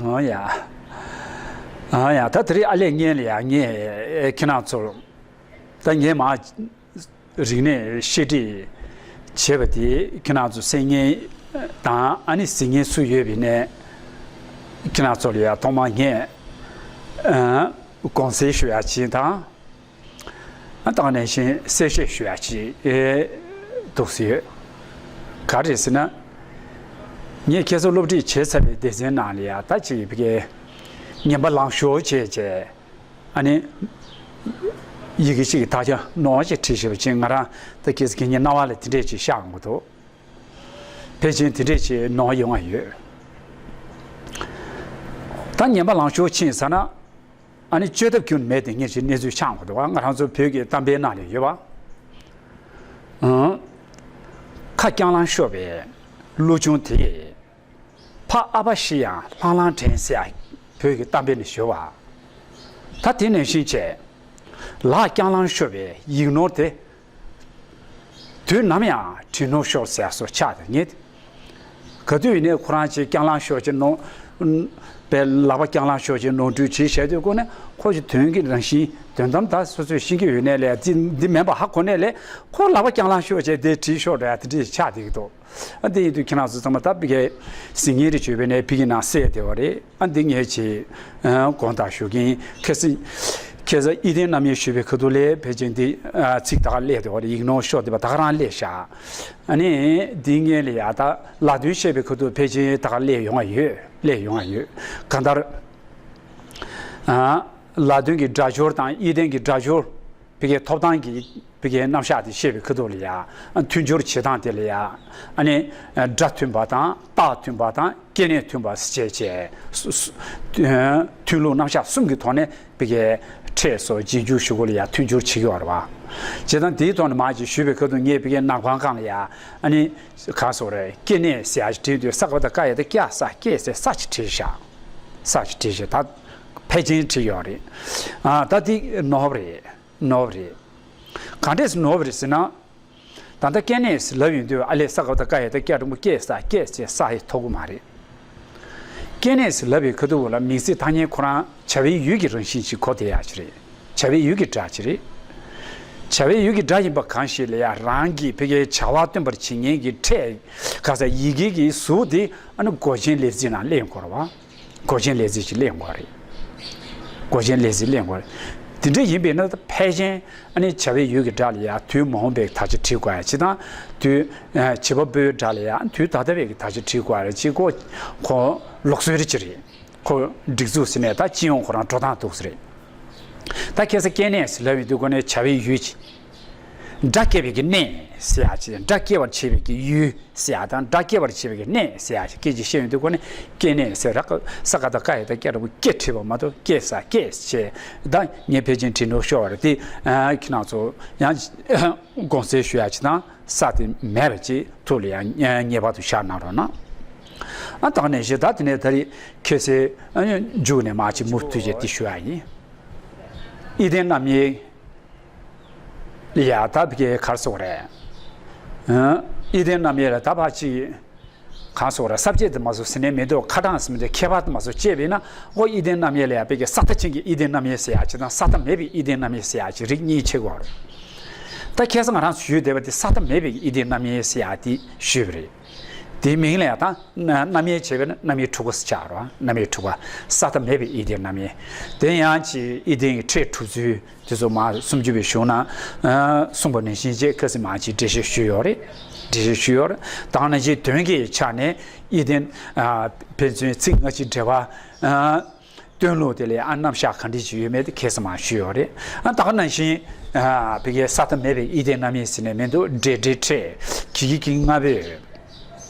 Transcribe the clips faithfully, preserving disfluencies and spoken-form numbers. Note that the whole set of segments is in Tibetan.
ཨོ་ཡ། ཨོ་ཡ། ད་དེ་རིང་ཨ་ལས་སྔོན་ལ་ཡ་ངས་ཁྱེད་རང་ཚོར། ད་ངས་མ་རིག་གནས་བཤད་ཁྲིད་བྱས་པ་དེ་ཁྱེད་རང་ཚོ་གསན་མཁན་དང་ཨ་ནི་གཟིགས་མཁན་སུ་ཡོད་པའི་ནས་ཁྱེད་རང་ཚོ་ལ་ཡ་ཐོག་མར་ངས་དགོངས་སེལ་ཞུ་ཡ་བྱེད་དང་། ཨ་ད་ག་ནང་བཞིན་གསལ་བཤད་ཞུ་ཡ་ཅིག་འདུག་སེ་ཡོད། ག་རེ་ཟེར་ན། ངས་ཁྱེད་ཚོ་སློབ་ཁྲིད་བྱས་ཚར་བའི་སྡེ་ཚན་ནང་ལ་ཡ་ད་ཅིག་ཕ་གིའི་ངན་པ་ལངས་ཤོར་བྱས་བྱས། ཨ་ནི། ཡི་གེ་གཅིག་གི་དག་ཆ་ནོར་ཅིག་བྲིས་བཞག་པ་ཅིག་ང་རང་ད་ཁྱེད་ཚོ་ཁྱེད་ཉིད་རྣ་བ་ལ་དེ་འདྲས་ཅིག་ཤར་འོང་གི་འདུག་ཕལ་ཆེར་དེ་འདྲས་ཅིག་ནོར་ཡོང་བ་ཡོད། ད་ངན་པ་ལངས་ཤོར་ཕྱིན་ཟེར་ན། ཨ་ནི་བཅོས་ཐབས་ཁྱོན་མེད་དེ་ངས་ཅིག་གནས་ཚུལ་ཆགས་འོང་གི་འདུག་ང་རང་ཚོ་བོད་ཀྱི་གཏམ་དཔེ་ནང་ལ་ཡོད་པ། ཨང་། ཁ་རྐྱང་ལང་ཤོར་བའི་ཀླུ་ཆུང་དེ། ཕ་ཨ་ཕ་ཤི་ཡང་ལྷང་ལྷང་དྲན་ཟེར་ཡ་བོད་ཀྱི་གཏམ་དཔེ་ནས་ཤོར་བ། ད་དེ་ནང་བཞིན་བྱས། ལག་རྐྱང་ལང་ཤོར་བའི་ཡིག་ནོར་དེ། དུས་ནམ་ཡང་བྲིས་ནོར་ཤོར་ཟེར་སོགས་ཆགས་དེ་ཉིད། ག་དུས་ཡིན་ནའི་ཁོ་རང་ཅིག་རྐྱང་ལང་ཤོར་ཅིག་ནོར། པའི་ལག་པ་རྐྱང་ལང་ཤོར་ཅིག་ནོར་འཁྲུལ་བྱེད་བྱས་དུས་ཁོ་ནས་ཁོ་ཅིག་དོན་གྱི་རང་བཞིན་དོན་དམ་ད་སོ་སོས་ཤེས་ཀྱི་ཡོད་ནས་ལས་འདི་འདི་མིན་པ་ཧ་གོ་ནས་ལས་ཁོ་ལག་པ་རྐྱང་ལང་ཤོར་བྱས་དེ་བྲིས་ཤོར་འགྲོ་ཡ་དེ་འདྲ་ཆགས་བསྡད་ཀྱི་འདུག་ཨ་དེ་ཡིན་དུས་ཁྱེད་རང་ཚོ་ཚང་མ་ད་ཕ་གིའི་གཟིགས་མཁན་རེ་བྱོས་པས་ནས་ཕ་གི་ནང་གསལ་བསྡད་པ་རེད། ཨ་འདི་ངས་ཅིག་དགོངས་དག་ཞུ་གིན། ཁ་སང་ཁ་སང་ཨི་ལྡན་རྣམ་དབྱེ་ཞུས་པའི་ཁ་ཐུག་ལས་ཕལ་ཆེར་འདི་ཚིག་ད་ག་སླེབས་བསྡད་པ་རེད། ཡིག་ནོར་ཤོར་བསྡད་པ་ད་ག་རང་སླེབས་ཤག་ཨ་ནི་འདི་སྔོན་ལ་ཡ་ད་ལ་དོན་བཤད་པའི་ཁ་ཐུག་ཕལ་ཆེར་ད་ག་སླེབས་ཡོང་བ་ཡོད། སླེབས་ཡོང་བ་ཡོད། གང་ལྟར། ལ་དོན་གྱི་སྒྲ་སྦྱོར་དང་ཨི་ལྡན་གྱི་སྒྲ་སྦྱོར། ཕ་གིའི་ཐོབ་ཐང་གི་ཕ་གིའི་རྣམ་གཞག་དེ་བཤད་པའི་ཁ་ཐུག་ལ་ཡ། མཐུན་སྦྱོར་བྱེད་སྟངས་དེ་ལ་ཡ། ཨ་ནི། སྒྲ་མཐུན་པ་དང་རྟགས་མཐུན་པ་དང་སྐྱེ་གནས་མཐུན་པ་ཞེས་བྱས། མཐུན་ལུགས་རྣམ་གཞག་གསུམ་གྱི་ཐོག་ནས་ཕ་གིའི་ཕྲད་སོགས་རྗེས་འཇུག་ཞུ་སྒོ་ལ་ཡ་མཐུན་སྦྱོར་བྱེད་ཀྱི་ཡོད་རེད་བ། བྱས་ཙང་དེའི་ཐོག་ནས་མར་ཅིག་ཞུས་པའི་ཁ་ཐུག་ངས་ཕ་གིའི་ནག་པང་སྒང་ལ་ཡ། ཨ་ནི། གང་སོགས་རེད། སྐྱེ་གནས་ཟེར་ཡ་ཞིག་བྲིས་དུས་ས་ཀ་བ་ད་ཀ་ཡ་ད་སྐྱ་ས་སྐྱེ་ཟེར་ས་ཅིག་བྲིས་ཤག་ས་ཅིག་བྲིས་ཤག་ད་ཕལ་ཆེར་བྲིས་ཡོད་རེད། ཨ་ད་དེ་ནོར་བ་རེད། ནོར་བ་རེད། གང་འདྲས་སེ་ནོར་བ་རེད་ཟེར་ན། ད་ལྟ་སྐྱེ་གནས་ཟེར་ལབ་ཡོང་དུས་ཨ་ལས་ས་ཀ་བ་ད་ཀ་ཡ་ད་སྐྱ་འགྲེང་བུ་སྐྱེ་ས་སྐྱེ་ཟེར་ས་ཡི་ཐོགས་ཀྱི་མ་རེད། སྐྱེ་གནས་ཟེར་ལབ་པའི་ཁ་ཐུག་ལ་མིང་ཚིག་ཐ་སྙད་ཁོ་རང་བྱ་བའི་ཡུལ་གྱི་རང་བཞིན་ཅིག་གོ་བདེ་ཡག་ཅིག་རེད། བྱ་བའི་ཡུལ་གྱི་སྒྲ་ཅིག་རེད། བྱ་བའི་ཡུལ་གྱི་སྒྲ་ཡིན་པ་གང་ཞིག་ལ་ཡང་རང་གི་ཕ་གིའི་བྱ་བ་སྟོན་པར་བྱེད་མཁན་གྱི་ཕྲད། ག་ས་ཡི་གེ་གི་གཟུགས་དེ་ཨ་ནི་མགོ་ཅན་ལས་ཚིག་ནང་སླེབས་དགོས་རེད་བ། མགོ་ཅན་ལས་ཚིག་ཅིག་སླེབས་དགོས་རེད། མགོ་ཅན་ལས་ཚིག་སླེབས་དགོས་རེད། དེ་འདྲ་ཡིན་པས་ན་ཕལ་ཆེར་ཨ་ནི་བྱ་བའི་ཡུལ་གྱི་སྒྲ་ལ་ཡང་དུས་མ་འོངས་པའི་དག་ཆ་བྲིས་དགོས་ཡ་ཅིག་དང་། དུས་བྱེད་པ་པོའི་སྒྲ་ལ་ཡང་དུས་ད་ལྟ་བའི་གི་དག་ཆ་བྲིས་དགོས་ཡ་ཅིག་ཁོ་ཁོ་ལུགས་སྲོལ་རེ་ཅིག་རེད། ཁོ་སྒྲིག་འཛུགས་ཟེར་ནས་ད་སྤྱི་ཡོངས་ཁོ་རང་འགྲོ་སྟངས་འདུག་ཟེར་རེད། ད་ཁ་སང་སྐྱེ་གནས་ཟེར་ལབ་ཡོང་དུས་ཁོ་ནས་བྱ་བའི་ཡུལ་གྱི། སྒྲ་སྐྱེ་བའི་གི་གནས་ཟེར་ཡ་ཅིག་སྒྲ་སྐྱེ་བར་བྱེད་པའི་གི་ཡུལ་ཟེར་ཡ་དང་སྒྲ་སྐྱེ་བར་བྱེད་པའི་གི་གནས་ཟེར་ཡ་ཞིག་སྐད་ཅིག་བཤད་ཡོང་དུས་ཁོ་ནས་སྐྱེ་གནས་ཟེར་ར་ས་ཀ་ད་ཀ་ཡ་ད་སྐྱ་འགྲེང་བུ་སྐྱེ་བྲིས་པ་མ་གཏོགས་སྐྱེ་ས་སྐྱེ་ཞེས་ད་ངས་ཕལ་ཆེར་བྲིས་འགྲོ་ཤོར་བ་རེད་དེ། ཁྱེད་རང་ཚོ་ཡང་དགོངས་སེལ་ཞུ་ཡ་ཅིག་དང་ས་དེ་མེད་པ་ཅིག་ཐུགས་ལ་ཡང་ངེས་པར་དུ་བཞག་གནང་རོགས་གནང་། ཨ་ད་ག་ནང་བཞིན་ད་དེ་ནས་ད་རེས་ཁ་སང་མཇུག་ནས་མར་ཅིག་མུ་མཐུད་བྱས་དེ་ཞུ་ཡ་ཡིན། ཨི་ལྡན་རྣམ་དབྱེ། ལ་ཡ་ད་ཕ་གིའི་ག་རེ་ཟེར་དགོས་རེད། ཨི་ལྡན་རྣམ་དབྱེ་ལ་ད་ཕར་ཅིག་གང་ཟེར་དགོས་རེད། ས་བཅད་དུ་མ་སོགས་ཟིན་ནས་མི་འདུག་ཁ་གྲངས་སུ་མི་འདུག་ཁྱད་པར་དུ་མ་སོགས་བཅད་པས་ན་ཨོ་ཨི་ལྡན་རྣམ་དབྱེ་ལ་ཡ་ཕ་གིའི་ས་མཐའ་ཅན་གྱི་ཨི་ལྡན་རྣམ་དབྱེ་ཟེར་ཡ་ཅིག་དང་ས་མཐའ་མེད་པའི་ཨི་ལྡན་རྣམ་དབྱེ་ཟེར་ཡ་ཅིག་རིགས་གཉིས་ཕྱེ་དགོས་རེད། ད་ཁ་སང་ང་རང་ཚོ་ཞུས་བསྡད་པ་དེ་ས་མཐའ་མེད་པའི་ཨི་ལྡན་རྣམ་དབྱེ་ཟེར་ཡ་དེ་ཞུས་པ་རེད། དེའི་མིང་ལ་ཡང་ད་རྣམ་དབྱེ་བྱས་པས་ན་རྣམ་དབྱེ་དྲུག་པ་ཟེར་བྱ་རོགས། རྣམ་དབྱེ་དྲུག་པ། ས་མཐའ་མེད་པའི་ཨི་ལྡན་རྣམ་དབྱེ། དེ་ཡང་ཅིག་ཨི་ལྡན་གྱི་ཕྲད་གྲུབ་ཚུལ་དེ་ཚོ་མར་སུམ་ཅུ་པའི་གཞུང་ནང་གསུངས་པ་ནང་བཞིན་བྱས་ཁ་སང་མར་ཅིག་འགྲེལ་བཤད་ཞུས་ཡོད་རེད། འགྲེལ་བཤད་ཞུས་ཡོད་རེད། ད་ག་ནང་བཞིན་དོན་གྱི་ཆ་ནས་ཨི་ལྡན་ཕན་ཚུན་ཚིག་སྔ་ཕྱི་འབྲེལ་བ། སྟོན་ལུགས་དེ་ལ་ཨ་རྣམ་གཞག་ག་འདྲ་ཅིག་ཡོད་མེད་དེ་ཁ་སང་མར་ཞུས་ཡོད་རེད། ཨ་ད་ག་ནང་བཞིན་ཨ་ཕ་གིའི་ས་མཐའ་མེད་པའི་ཨི་ལྡན་རྣམ་དབྱེ་ཟེར་ནས་མི་འདུག་འབྲེལ་སྒྲའི་ཕྲད་ཀྱི་ཡི་གེ་ལྔ་པོས་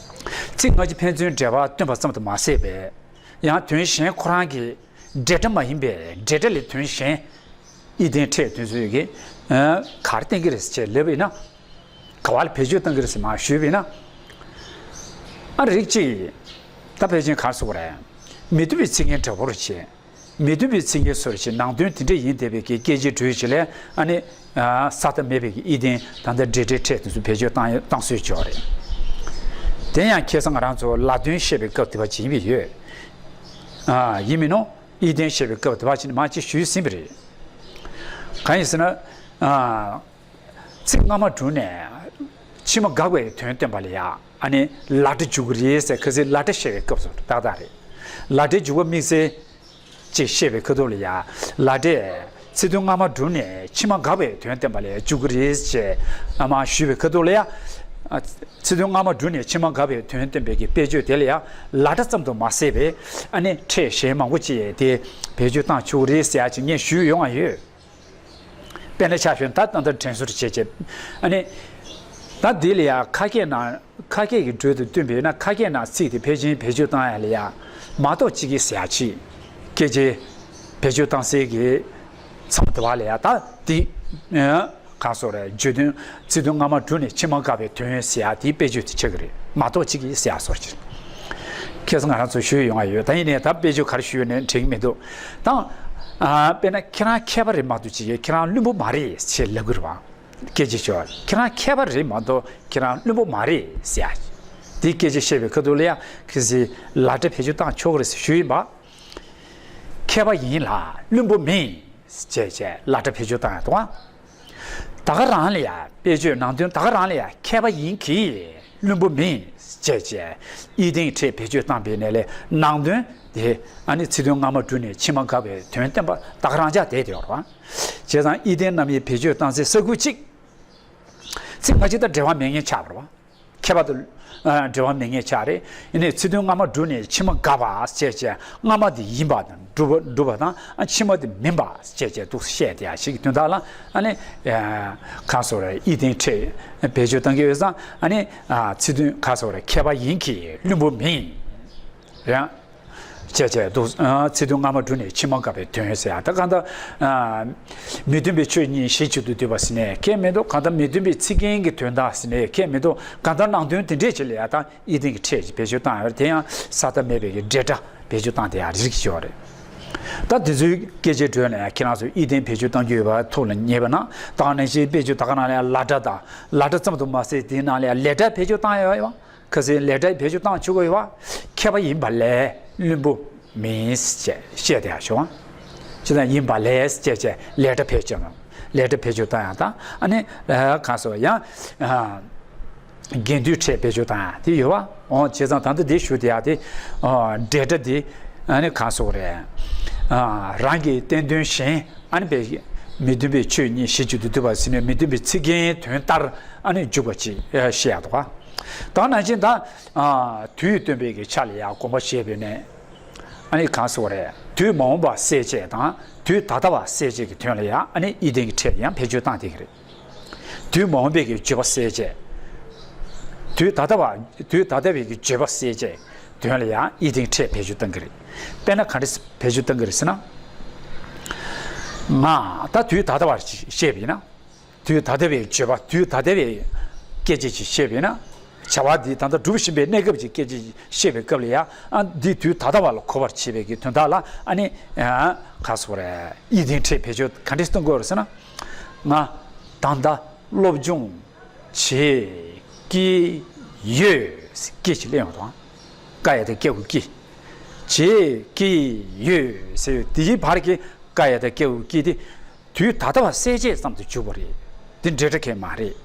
ཚིག་སྔ་ཕྱི་ཕན་ཚུན་འབྲེལ་བ་སྟོན་པ་ཙམ་དུ་མ་ཟད་པས་ཡང་དོན་གཞན་ཁོ་རང་གི་འབྲེལ་སྒྲ་མ་ཡིན་པའི་འབྲེལ་སྒྲ་ལས་དོན་གཞན་ཨི་ལྡན་ཕྲད་དེ་ཚོའི་གི་ག་རེ་བསྟན་གྱི་རེད་ཅེས་ལབ་པས་ན། ག་བ་ལ་བེད་སྤྱོད་གཏང་གི་རེད་ཟེར་མར་ཞུས་པས་ན། ཨ་རིགས་གཅིག་ད་ཕལ་ཆེར་ག་རེ་ཟེར་དགོས་རེད། མི་མཐུན་པའི་ཚིག་ངན་འདྲ་པོ་རེ་བྱས། མི་མཐུན་པའི་ཚིག་ངན་བཟོ་རེ་བྱས་ནང་དོན་དེ་འདྲ་ཡིན་བསྡད་པའི་གི་སྐད་ཆའི་འགྲོས་ཅིག་ལས་ཨ་ནི། ས་མཐའ་མེད་པའི་གི་ཨི་ལྡན་ད་ལྟ་འབྲེལ་སྒྲའི་ཕྲད་དེ་ཚོ་བེད་སྤྱོད་བཏང་བཏང་སྲོལ་ཅིག་ཡོད་རེད། དེ་ཡང་ཁ་སང་ང་རང་ཚོ་ལ་དོན་བཤད་པའི་སྐབས་དེ་བ་ཅིག་ཡིན་པས་ཡོད། ཨ་ཡིན་མིན་ནོ། ཨི་ལྡན་བཤད་པའི་སྐབས་དེ་བ་ཅིག་ནི་མ་ཅིག་ཞུས་ཟིན་པ་རེད། གང་ཡིན་ཟེར་ན། ཨ་ཚིག་སྔ་མ་དྲུག་ནས་ཕྱི་མ་དགག་པའི་དོན་སྟོན་པ་ལ་ཡ། ཨ་ནི་ལ་སྒྲ་འཇུག་གི་རེད་ཟེར། ཁ་སང་ལ་སྒྲ་བཤད་པའི་སྐབས་སུ་ཏག་ཏག་རེད། ལ་སྒྲའི་འཇུག་པ་དམིགས་བསལ་ཅིག་བཤད་པའི་ཁ་ཐུག་ལ་ཡ། ལ་སྒྲས་ཚིག་དོན་སྔ་མ་དྲུག་ནས་ཕྱི་མ་དགག་པའི་དོན་སྟོན་པ་ལ་ཡ་འཇུག་གི་རེད་ཅེས་ཨ་མ་ཞུས་པའི་ཁ་ཐུག་ལ་ཡ། ཨ་ཚིག་དོན་སྔ་མ་དྲུག་ནས་ཕྱི་མ་དགག་པའི་དོན་སྟོན་པའི་གི་དཔེ་བརྗོད་དེ་ལ་ཡ། ལ་སྒྲ་ཙམ་དུ་མ་ཟད་པའི་ཨ་ནི་ཕྲད་གཞན་མང་པོ་ཅིག་དེ་བེད་སྤྱོད་བཏང་ཆོག་གི་རེད་ཟེར་ཡ་ཅིག་ངས་ཞུས་ཡོང་བ་ཡོད། དཔེར་ན་ཆ་བཞག་ན་ད་ད་ལྟ་དྲན་གསོ་བྱས་བྱས། ཨ་ནི་ད་འདི་ལ་ཡ་ཁ་སྐད་ནང་ཁ་སྐད་ཀྱི་འགྲོས་དང་བསྟུན་པས་ན། ཁ་སྐད་ནང་ཚིག་དེ་ཕལ་ཆེར་བེད་སྤྱོད་བཏང་ཡ་ལ་ཡ་མ་གཏོགས་གཅིག་གིས་ཟེར་ཡ་ཅིག་སྐད་ཆའི་བེད་སྤྱོད་བཏང་སའི་གི་མཚམས་དེ་བ་ལ་ཡ། ད་འདི་གང་སོགས་རེད། བརྗོད་དོན་ཚིག་དོན་སྔ་མ་དྲུག་ནས་ཕྱི་མ་དགག་པའི་དོན་ཟེར་ཡ་དེའི་དཔེ་བརྗོད་དེ་ཆགས་ཀྱི་རེད། མ་གཏོགས་གཅིག་གིས་ཟེར་ཡ་སོགས་ཀྱི། ཁ་སང་ང་རང་ཚོ་ཞུས་ཡོང་བ་ཡོད། ད་ཡིན་ནའི་ད་དཔེ་བརྗོད་ག་རེ་ཞུས་ཡོད་ནའི་དྲན་གྱི་མི་འདུག་ད་ཨ་དཔེར་ན་ཁྱེད་རང་མཁས་པ་རེད་མ་གཏོགས་ཅིག་ཁྱེད་རང་བླུན་པོ་མ་རེད་ཅེས་ལབ་ཀྱི་རེད་བ། སྐད་ཆ་ཤོད། ཁྱེད་རང་མཁས་པ་རེད་མ་གཏོགས་ཁྱེད་རང་བླུན་པོ་མ་རེད་ཟེར་ཡ། དེ་སྐད་ཆ་བཤད་པའི་ཁ་ཐུག་ལ་ཡ་ཁ་སང་ལ་སྒྲ་བེད་སྤྱོད་བཏང་ཆོག་གི་རེད་ཟེར་ཞུས་ཡིན་པ། མཁས་པ་ཡིན་ལ་བླུན་པོ་མིན་ཅེས་བྱས་ལ་སྒྲ་བེད་སྤྱོད་བཏང་ཡ་འདུག་ཨ། ད་ག་རང་ལ་ཡ་དཔེ་བརྗོད་ནང་དོན་ད་ག་རང་ལ་ཡ་མཁས་པ་ཡིན་གྱི་བླུན་པོ་མིན་ཅེས་བྱས་ཨི་ལྡན་གྱི་ཕྲད་བེད་སྤྱོད་བཏང་པའི་ནས་ལས་ནང་དོན་དེ་ཨ་ནི་ཚིག་དོན་སྔ་མ་དྲུག་ནས་ཕྱི་མ་དགག་པའི་དོན་སྟོན་པ་ད་ག་རང་ཅག་དེ་དེ་ཡོད་རེད་བ། བྱས་ཙང་ཨི་ལྡན་རྣམ་དབྱེ་བེད་སྤྱོད་བཏང་སའི་ས་ཁུལ་གཅིག་ཚིག་ཁ་ཅིག་དང་འབྲེལ་བ་མེད་མཁན་ཆགས་པ་རེད་བ། མཁས་པ་དང་ཨ་འབྲེལ་བ་མེད་མཁན་ཆགས་རེད། ཡིན་ནའི་ཚིག་དོན་སྔ་མ་དྲུག་ནས་ཕྱི་མ་དགག་པ་ཟེར་བྱས་སྔ་མ་དེ་ཡིན་པ་དང་སྒྲུབ་པ་སྒྲུབ་པ་དང་ཨ་ཕྱི་མ་དེ་མིན་པ་ཟེར་བྱས་འདུག་བཤད་དེ་ཡ་ཞིག་གི་དོན་དག་ལ་ཨ་ནི་ཨ་གང་སོགས་རེད། ཨི་ལྡན་ཕྲད་བེད་སྤྱོད་བཏང་གི་ཡོད་ཙང་ཨ་ནི་ཨ་ཚིག་དོན་གང་སོགས་རེད། མཁས་པ་ཡིན་གྱི་བླུན་པོ་མིན། རེད། བྱས་བྱས་འདུག་ཨ་ཚིག་དོན་སྔ་མ་དྲུག་ནས་ཕྱི་མ་དགག་པའི་དོན་ཟེར་ཡ། ད་གང་ལྟར་ཨ་མི་མཐུན་པའི་ཆོས་གཉིས་གཞི་གཅིག་ཏུ་འདུས་པ་ཟེར་ནས་ཁྱད་མི་འདུག་གང་ལྟར་མི་མཐུན་པའི་ཚིག་རྒྱན་གྱི་དོན་དག་ཟེར་ནས་ཁྱད་མི་འདུག་གང་ལྟར་ནང་དོན་དེ་འདྲས་ཅིག་ལ་ཡ་ད་ཨི་ལྡན་གྱི་ཕྲད་ཅིག་བེད་སྤྱོད་བཏང་ཡོད་རེད། དེ་ཡང་ས་མཐའ་མེད་པའི་གི་འབྲེལ་སྒྲ་བེད་སྤྱོད་བཏང་དེ་ཡང་རིགས་ཤིག་ཡོད་རེད། ད་དེ་ཚོའི་སྐད་ཆའི་འགྲོས་ལ་ཡང་ཁྱེད་རང་ཚོ་ཨི་ལྡན་བེད་སྤྱོད་བཏང་རྒྱུ་ཡོད་པ་ཐུགས་ལ་ངེས་པ་ན། ད་ག་ནང་བཞིན་དཔེ་བརྗོད་ད་ག་ནང་ལ་ཡང་ལ་སྒྲ་དང་ལ་སྒྲ་ཙམ་དུ་མ་ཟད་དེའི་ནང་ལ་ཡང་ལས་སྒྲ་བེད་སྤྱོད་བཏང་ཡོད་པ། ཁ་སང་ལས་སྒྲ་བེད་སྤྱོད་བཏང་ཆོག་གི་ཡོད་པ། མཁས་པ་ཡིན་པ་ལས་བླུན་པོ་མིན་ཅེས་བཤད་དེ་ཡང་བྱུང་བ། ཅི་ལྟར་ཡིན་པ་ལས་ཅེས་བྱས་ལས་སྒྲ་བེད་སྤྱོད་ལས་སྒྲ་བེད་སྤྱོད་བཏང་ཡང་དང་ཨ་ནི་གང་སོགས་ཡང་། དགེ་འདུན་ཕྲད་བེད་སྤྱོད་བཏང་ཡ་དེ་ཡོད་པ། འོ་བྱས་ཙང་ད་ལྟ་འདི་ཞུ་དེ་ཡ་དེ། འབྲེལ་སྒྲ་དེ་ཨ་ནི་གང་སོགས་རེད། རང་གི་བསྟན་དོན་གཞན་ཨ་ནི་པའི་མི་མཐུན་པའི་ཆོས་གཉིས་གཞི་གཅིག་ཏུ་འདུས་པ་ཟེར་ནས་མི་མཐུན་པའི་ཚིག་རྒྱན་དོན་ལྟར་ཨ་ནི་འཇུག་པ་ཅིག་བཤད་ཡ་འདུག་ག་ད་ནང་བཞིན་ད་དུས་སྟོན་པའི་གི་ཆ་ལ་ཡ་དགོངས་པ་བཞེས་པའི་ནས་ཨ་ནི་གང་སོགས་རེད། དུས་མ་འོངས་པ་གསལ་བྱེད་དང་དུས་ད་ལྟ་བ་གསལ་བྱེད་ཀྱི་དོན་ལ་ཡ་ཨ་ནི་ཨི་ལྡན་གྱི་ཕྲད་ཡང་བེད་སྤྱོད་བཏང་བསྡད་ཀྱི་རེད། དུས་མ་འོངས་པའི་གི་བརྗོད་པ་གསལ་བྱེད། དུས་ད་ལྟ་བ་དུས་ད་ལྟ་བའི་གི་བརྗོད་པ་གསལ་བྱེད་དོན་ལ་ཡང་ཨི་ལྡན་ཕྲད་བེད་སྤྱོད་གཏང་གི་རེད། དཔེར་ན་ག་འདྲ་བེད་སྤྱོད་གཏང་གི་རེད་ཟེར་ན། ང་ད་དུས་ད་ལྟ་བར་བཤད་པ་ཡིན་ན། དུས་ད་ལྟ་བའི་བརྗོད་པ་དུས་ད་ལྟ་བའི་སྐད་ཆ་ཅིག་བཤད་པ་ཡིན་ན། བྱ་བ་འདི་ད་ལྟ་སྒྲུབ་བཞིན་པའི་གནས་སྐབས་ཀྱི་སྐད་ཆ་ཅིག་བཤད་པའི་སྐབས་ལ་ཡང་ཨ་འདི་དུས་ད་ལྟ་བ་ལ་གོ་བར་བྱེད་པའི་གི་དོན་དག་ལ་ཨ་ནི་ག་སོགས་རེད། ཨི་ལྡན་ཕྲད་བེད་སྤྱོད་ག་འདྲས་གཏང་དགོས་རེད་ཟེར་ན། ང་ད་ལྟ་སློབ་སྦྱོང་བྱེད་ཀྱི་ཡོད། སྐད་ཅིག་གླེང་བ་དང་། ཀ་ཡ་བཏགས་ཀྱ་གི་ཀྱི། བྱེད་ཀྱི་ཡོད་ཟེར་ཡོད་དེའི་བར་གྱི་ཀ་ཡ་བཏགས་ཀྱ་གི་ཀྱི་དེ། དུས་ད་ལྟ་བ་གསལ་བྱེད་ཙམ་དུ་གྱུར་པ་རེད། དེ་འབྲེལ་སྒྲ་གང་ཡང་མ་རེད།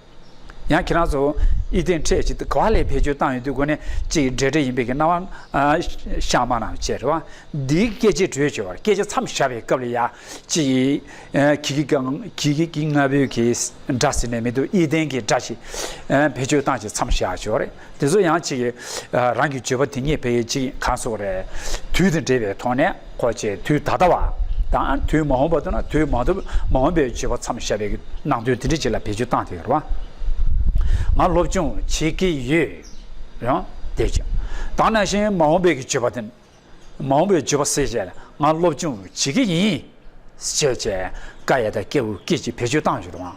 ཡང་ཁྱེད་རང་ཚོ་ཨི་ལྡན་ཕྲད་ཅིག་ག་བ་ལས་བེད་སྤྱོད་བཏང་ཡོད་དུས་སྒོ་ནས་གཅིག་འབྲེལ་སྒྲ་ཡིན་པའི་གི་སྣང་བ་ཤར་མ་གནང་བྱས་རེད་བ། འདིའི་སྐད་ཆའི་འགྲོས་བྱས་པར་སྐད་ཆ་མཚམས་བཞག་པའི་སྐབས་ལ་ཡ་གཅིག་གི་གི་གི་གི་ལྔ་པོའི་གི་སྒྲ་ཟེར་ནས་མི་འདུག་ཨི་ལྡན་གྱི་སྒྲ་ཞིག་བེད་སྤྱོད་བཏང་ཅིག་མཚམས་བཞག་ཆོག་རེད། དེ་ཚོ་ཡང་གཅིག་གི་རང་གི་བརྗོད་པ་དེ་ཉིད་བེད་ཅིག་གང་སོགས་རེད། དུས་དང་འབྲེལ་བའི་ཐོག་ནས། ཁོ་ཅེས་དུས་ད་ལྟ་བ་དང་དུས་མ་འོངས་པ་དུ་ན་དུས་མ་འོངས་མ་འོངས་པའི་བརྗོད་པ་མཚམས་བཞག་པའི་ནང་དོན་དེ་འདྲ་ཅིག་ལ་བེད་སྤྱོད་བཏང་དེ་རེད་བ། ང་སློབ་སྦྱོང་བྱེད་ཀྱི་ཡོད། ཡང་དེ་ཅི། ད་ནང་བཞིན་མ་འོངས་པའི་བརྗོད་པ་དེ། མ་འོངས་པའི་བརྗོད་པ་གསལ་བྱེད་ལ་ང་སློབ་སྦྱོང་བྱེད་ཀྱི་ཡིན། ཅེས་བྱས་ཀ་ཡ་བཏགས་ཀྱ་གི་ཀྱི་ཅེས་བེད་སྤྱོད་བཏང་ཡོད་རེད་བ།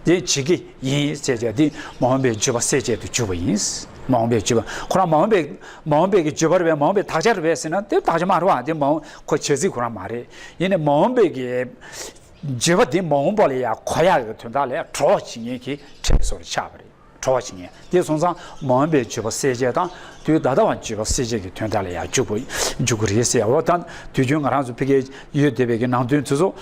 དེ་བྱེད་ཀྱི་ཡིན་ཅེས་བྱས་དེ་མ་འོངས་པའི་བརྗོད་པ་གསལ་བྱེད་དུ་གྱུར་པ་ཡིན། མ་འོངས་པའི་བརྗོད་པ་ཁོ་རང་མ་འོངས་པའི་མ་འོངས་པའི་གི་བརྗོད་པ་རེད་པས། མ་འོངས་པའི་དག་ཆ་རེད་པས་ཟེར་ན་དེ་དག་ཆ་མ་རེད་བ། དེ་མ་འོངས་ཁོ་བྱེད་ཚིག་ཁོ་རང་མ་རེད། ཡིན་ནའི་མ་འོངས་པའི་གི་བརྗོད་པ་དེ་མ་འོངས་པ་ལ་ཡང་གོ་ཡག་གི་དོན་དག་ལ་ཡང་གྲོགས་བྱེད་མཁན་གྱི་ཕྲད་སོགས་ཆགས་པ་རེད། གྲོགས་བྱེད་མཁན། དེ་སོང་ཙང་མ་འོངས་པའི་བརྗོད་པ་གསལ་བྱེད་དང་དུས་ད་ལྟ་བ་བརྗོད་པ་གསལ་བྱེད་ཀྱི་དོན་དག་ལ་ཡང་འཇུག་པ་འཇུག་གི་རེད་ཟེར། འོ་ད་དུས་རྒྱུན་ང་རང་ཚོ་ཕ་གིར་ཡོད་བསྡད་པའི་གི་ནང་དོན་དེ་ཚོ་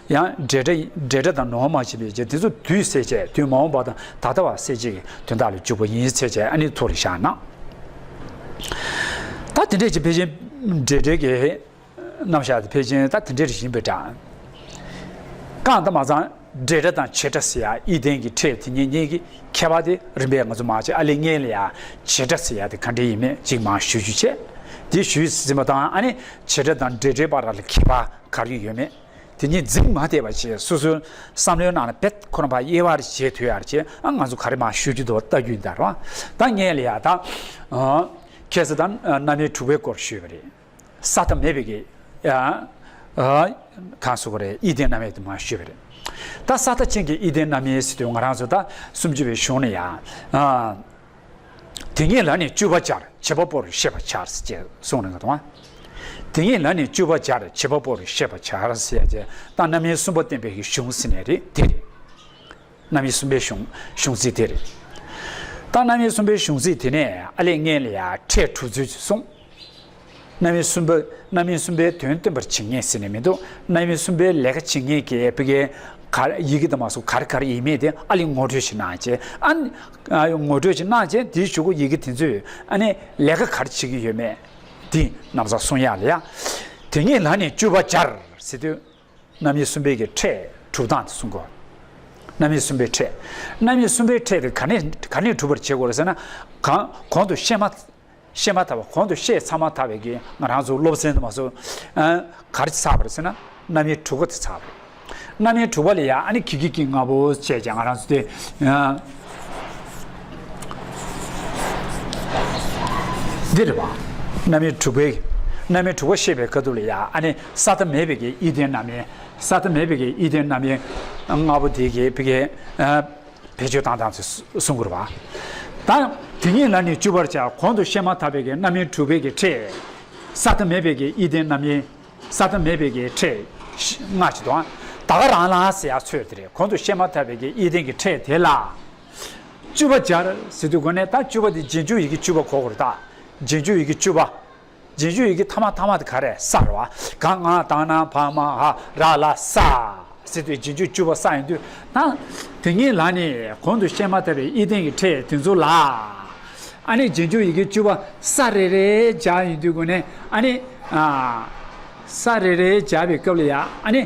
ཡང་འབྲེལ་སྒྲ་འབྲེལ་སྒྲ་དང་ནོར་བ་མ་ཕྱིན་པའི་རྗེས་དེ་ཚོ་དུས་གསལ་བྱེད་དུས་མ་འོངས་པ་དང་ད་ལྟ་བ་གསལ་བྱེད་ཀྱི་དོན་དག་ལ་འཇུག་པ་ཡིན་ཟེར་བྱས་ཨ་ནི་ཐོག་ལ་བཞག་ན། ད་དེ་འདྲས་ཀྱི་ཕལ་ཆེར་འབྲེལ་སྒྲའི་གི་རྣམ་གཞག་དེ་ཕལ་ཆེར་ད་དེ་འདྲ་རེ་ཡིན་པའི་འདྲ། གང་ལྟར་མ་ཚང་འབྲེལ་སྒྲ་དང་བྱེད་སྒྲ་ཟེར་ཡ་ཨི་ལྡན་གྱི་ཕྲད་དེ་གཉིས་གཉིས་ཀྱི་ཁྱད་པར་དེ་རིམ་པས་ང་ཚོ་མར་བྱས། ཨ་ལས་སྔོན་ལ་ཡ་བྱེད་སྒྲ་ཟེར་ཡ་དེ་ག་འདྲ་ཡིན་མིན་གཅིག་མར་ཞུ་རྒྱུ་བྱས། དེ་ཞུས་ཟིན་པ་དང་ཨ་ནི་བྱེད་སྒྲ་དང་འབྲེལ་སྒྲའི་བར་ལ་ཁྱད་པར་ག་རེ་ཡོད་མེད་དེ་གཉིས་འཛིང་མ་བསྡད་པ་བྱས་སོ་སོའི་བསམ་བློའི་ནང་ལ་བེད་ཁོ་རང་ཕར་དབྱེ་བ་རེ་བྱེད་ཐུབ་ཡ་རེ་བྱས། ཨ་ང་ཚོ་ག་རེ་མར་ཞུ་རྒྱུ་འདུག་ལྟ་རྒྱུ་ཡིན་ད་རེད་བ། ད་སྔོན་ལ་ཡ་ད་ཁ་སང་ད་རྣམ་དབྱེ་དྲུག་པའི་སྐོར་ཞུས་པ་རེད། ས་མཐའ་མེད་པའི་གི་ཡ་ཨ་གང་ཟེར་དགོས་རེད། ཨི་ལྡན་རྣམ་དབྱེ་དེ་མར་ཞུས་པ་རེད། ད་ས་མཐའ་ཅན་གྱི་ཨི་ལྡན་རྣམ་དབྱེ་ཟེར་དུས་ང་རང་ཚོ་ད་སུམ་ཅུ་པའི་གཞུང་ནས་ཡ་ཨ་དེ་ཉིད་ལ་ནི་བཅུ་པ་སྦྱར་བྱེད་པ་པོར་ཤེས་པར་བྱ་ཟེར་གྱི་གསུངས་ནས་ག་དང་། དེ་ཉིད་ལ་ནི་བཅུ་པ་སྦྱར་བྱེད་པ་པོར་ཤེས་པར་བྱ་ཟེར་གྱི་ད་རྣམ་དབྱེ་གསུམ་པ་བསྟན་པའི་གི་གཞུང་ཟེར་ནས་རེད་དེ་རེད། རྣམ་དབྱེ་གསུམ་པའི་གཞུང་གཞུང་ཚིག་དེ་རེད། ད་རྣམ་དབྱེ་གསུམ་པའི་གཞུང་ཚིག་དེ་ནས་ཨ་ལས་སྔོན་ལ་ཡ་ཕྲད་གྲུབ་ཚུལ་གསུངས། རྣམ་དབྱེ་གསུམ་པ་རྣམ་དབྱེ་གསུམ་པའི་དོན་སྟོན་པར་བྱེད་མཁན་ཟེར་ནས་མི་འདུག་རྣམ་དབྱེ་གསུམ་པའི་ལས་ཀ་བྱེད་མཁན་གྱི་ཕ་གིའི་ག་ཡི་གེ་དང་མ་སོགས་ག་རེ་ག་རེ་ཡིན་མིན་དེ་ཨ་ལས་ངོ་སྤྲོད་ཞིག་གནང་བྱས། ཨ་ནི་ཨ་ངོ་སྤྲོད་ཞིག་གནང་བྱས་དེའི་གཞུག་གུ་ཡི་གེ་དེ་ཚོས་ཨ་ནི་ལས་ཀ་ག་རེ་བྱེད་ཀྱི་ཡོད་མེད་དེ་རྣམ་གཞག་གསུང་ཡག་ལ་ཡ། དེ་ཉིད་ལ་ནི་བཅུ་པ་སྦྱར་ཟེར་དུས། རྣམ་དབྱེ་གསུམ་པའི་གི་ཕྲད་གྲུབ་སྟངས་དེ་གསུང་དགོས། རྣམ་དབྱེ་གསུམ་པའི་ཕྲད། རྣམ་དབྱེ་གསུམ་པའི་ཕྲད་དེ་ག་ནས་ག་ནས་གྲུབ་པར་བྱེད་དགོས་རེད་ཟེར་ན། གང་གོང་དུ་བཤད་མ་བཤད་མ་ཐག་པ་གོང་དུ་བཤད་ཚར་མ་ཐག་པའི་གི་ང་རང་ཚོ་སློབ་ཚན་དུ་མ་སོང་། ཨ་ག་རེ་ཚར་བ་རེད་ཟེར་ན་རྣམ་དབྱེ་དྲུག་པ་དེ་ཚར་བ་རེད། རྣམ་དབྱེ་དྲུག་པ་ལ་ཡ་ཨ་ནི་གི་གི་གི་ལྔ་པོ་བྱས་ཀྱང་ང་རང་ཚོ་དེ་ཨ། འདི་རེད་པ། རྣམ་དབྱེ་དྲུག་པའི་རྣམ་དབྱེ་དྲུག་པ་བཤད་པའི་སྐབས་དུས་ལ་ཡ་ཨ་ནི་ས་མཐའ་མེད་པའི་གི་ཨི་ལྡན་རྣམ་དབྱེ། ས་མཐའ་མེད་པའི་གི་ཨི་ལྡན་རྣམ་དབྱེ་ལྔ་པོ་དེ་གི་ཕ་གི་ཨ་བེད་སྤྱོད་བཏང་སྟངས་དེ་གསུང་དགོས་རེད་པ། ད་དེ་ཉིད་ལ་ནི་བཅུ་པར་བྱ། གོང་དུ་བཤད་མ་ཐག་པའི་གི་རྣམ་དབྱེ་དྲུག་པའི་གི་ཕྲད། ས་མཐའ་མེད་པའི་གི་ཨི་ལྡན་རྣམ་དབྱེ། ས་མཐའ་མེད་པའི་གི་ཕྲད་ལྔ་ཞིག་དང་། ད་ག་རང་ལ་ཟེར་ཡག་ཚོད་དེ་རེད། གོང་དུ་བཤད་མ་ཐག་པའི་གི་ཨི་ལྡན་གྱི་ཕྲད་དེ་ལ། བཅུ་པ་སྦྱར་ཟེར་དུས་གོ་ནས་ད་བཅུ་པ་དེ་རྗེས་འཇུག་ཡི་གེ་བཅུ་པ་གོ་དགོས་རེད་ད། རྗེས་འཇུག་ཡི་གེ་བཅུ་པ། རྗེས་འཇུག་ཡི་གེ་ཐ་མ་ཐ་མ་དེ་ག་རེ་ས་རེད་བ། ག་ང་ད་ན་བ་མ་འ་ར་ལ་ས། ཟེར་དུས་རྗེས་འཇུག་བཅུ་པ་ས་ཡིན་དུས་ན། དེ་ཉིད་ལ་ནི་གོང་དུ་བཤད་མ་ཐག་པའི་ཨི་ལྡན་གྱི་ཕྲད་དེ་ཚོ་ལ། ཨ་ནི་རྗེས་འཇུག་ཡི་གེ་བཅུ་པ་ས་རེ་རེ་སྦྱར་ཡོང་དུས་སྒོ་ནས་ཨ་ནི་ཨ་ས་རེ་རེ་སྦྱར་བའི་སྐབས་ལ་ཡ་ཨ་ནི་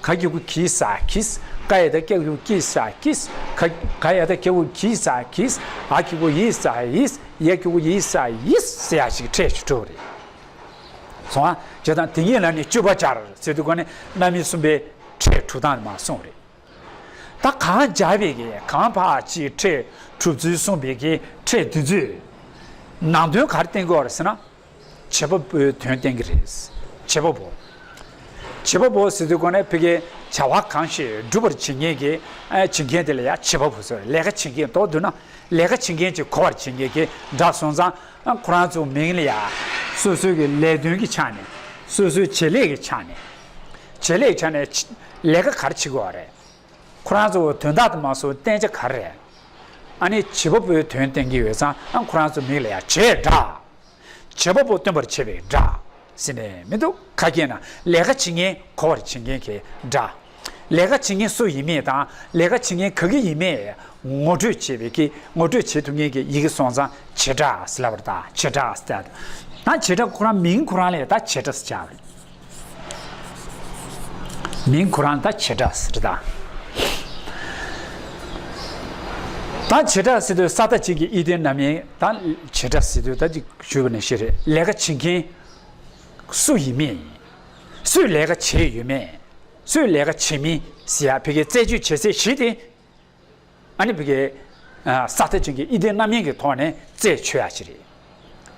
ག་གི་གུ་གི་ས་གིས། ཀ་ཡ་བཏགས་ཀྱ་གི་གུ་ཀྱི་ས་ཀིས། ག་ག་ཡ་བཏགས་གྱ་གི་གུ་གྱི་ས་གྱིས། འ་གི་གུ་འི་ས་འིས། ཡ་གི་གུ་ཡི་ས་ཡིས་ཟེར་ཡ་ཞིག་ཕྲད་ཅིག་གྲུབ་རེད། སོང་ཨ། བྱས་ཙང་དེ་ཉིད་ལ་ནི་བཅུ་པ་སྦྱར་ཟེར་དུས་སྒོ་ནས་རྣམ་དབྱེ་གསུམ་པའི་ཕྲད་གྲུབ་སྟངས་མར་གསུངས་རེད། ད་གང་སྦྱར་བའི་གི་གང་ཕར་ཅིག་ཕྲད་གྲུབ་ཚུལ་གསུངས་པའི་གི་ཕྲད་དེ་ཚོས་ནང་དོན་ག་རེ་བསྟན་གྱི་ཡོད་རེད་ཟེར་ན། བྱེད་པ་པོའི་དོན་བསྟན་གྱི་རེད། བྱེད་པ་པོ། བྱེད་པ་པོ་ཟེར་དུས་སྒོ་ནས་ཕ་གིའི་བྱ་བ་གང་ཞིག་སྒྲུབ་པར་བྱེད་མཁན་གྱི་ཨ་བྱེད་མཁན་དེ་ལ་ཡང་བྱེད་པ་པོ་ཟེར། ལས་ཀ་བྱེད་མཁན་མདོར་བསྡུ་ན་ལས་ཀ་བྱེད་མཁན་གྱི་གོ་བར་བྱེད་མཁན་གྱི་སྒྲ་སོང་ཙང་ཨ་ཁོ་རང་ཚོ་མིང་ལ་ཡང་སོ་སོའི་གི་ལས་དོན་གྱི་ཆ་ནས་སོ་སོའི་བྱེད་ལས་ཀྱི་ཆ་ནས་བྱེད་ལས་ཆ་ནས་ལས་ཀ་ག་རེ་བྱེད་དགོས་པ་རེད། ཁོ་རང་ཚོ་དོན་དག་དུ་མ་སོང་བསྟན་བྱ་ག་རེ་རེད། ཨ་ནི་བྱེད་པ་པོའི་དོན་བསྟན་གྱི་ཡོད་ཙང་ཨ་ཁོ་རང་ཚོ་མིང་ལ་ཡང་བྱེད་སྒྲ། བྱེད་པ་པོ་སྟོན་པར་བྱེད་པའི་སྒྲ། ཟེར་ནས་མི་འདུག་ཁ་སྐད་ན་ལས་ཀ་བྱེད་མཁན་གོ་བར་བྱེད་མཁན་གྱི་སྒྲ། ལས་ཀ་བྱེད་མཁན་སུ་ཡིན་མིན་དང་ལས་ཀ་བྱེད་མཁན་ག་གི་ཡིན་མིན་ངོ་སྤྲོད་བྱེད་པའི་གི་ངོ་སྤྲོད་བྱེད་ཐུབ་མཁན་གྱི་ཡི་གེ་སོང་ཙང་བྱེད་སྒྲ་ཟེར་ལབ་པ་རེད་ད། བྱེད་སྒྲ་ཟེར་ད། ད་བྱེད་སྒྲ་ཁོ་རང་མིང་ཁོ་རང་ལ་ད་བྱེད་སྒྲ་ཟེར་བྱ་བ་རེད། མིང་ཁོ་རང་ད་བྱེད་སྒྲ་ཟེར་ད། ད་བྱེད་སྒྲ་ཟེར་དུས་ས་མཐའ་གཅིག་གི་ཨི་ལྡན་རྣམ་དབྱེ་ད་བྱེད་སྒྲ་ཟེར་དུས་ད་ཅིག་ཞུས་པ་ནང་བཞིན་རེད། ལས་ཀ་བྱེད་མཁན་སུ་ཡིན་མིན། སུས་ལས་ཀ་བྱས་ཡོད་མེད། སུས་ལས་ཀ་བྱེད་མིན་ཟེར་ཡ་ཕ་གིའི་རྩད་གཅོད་བྱེད་སའི་གཞི་དེ། ཨ་ནི་ཕ་གིའི་ས་མཐའ་ཅན་གྱི་ཨི་ལྡན་རྣམ་དབྱེ་གི་ཐོག་ནས་རྩད་ཆོད་ཡ་ཅིག་རེད།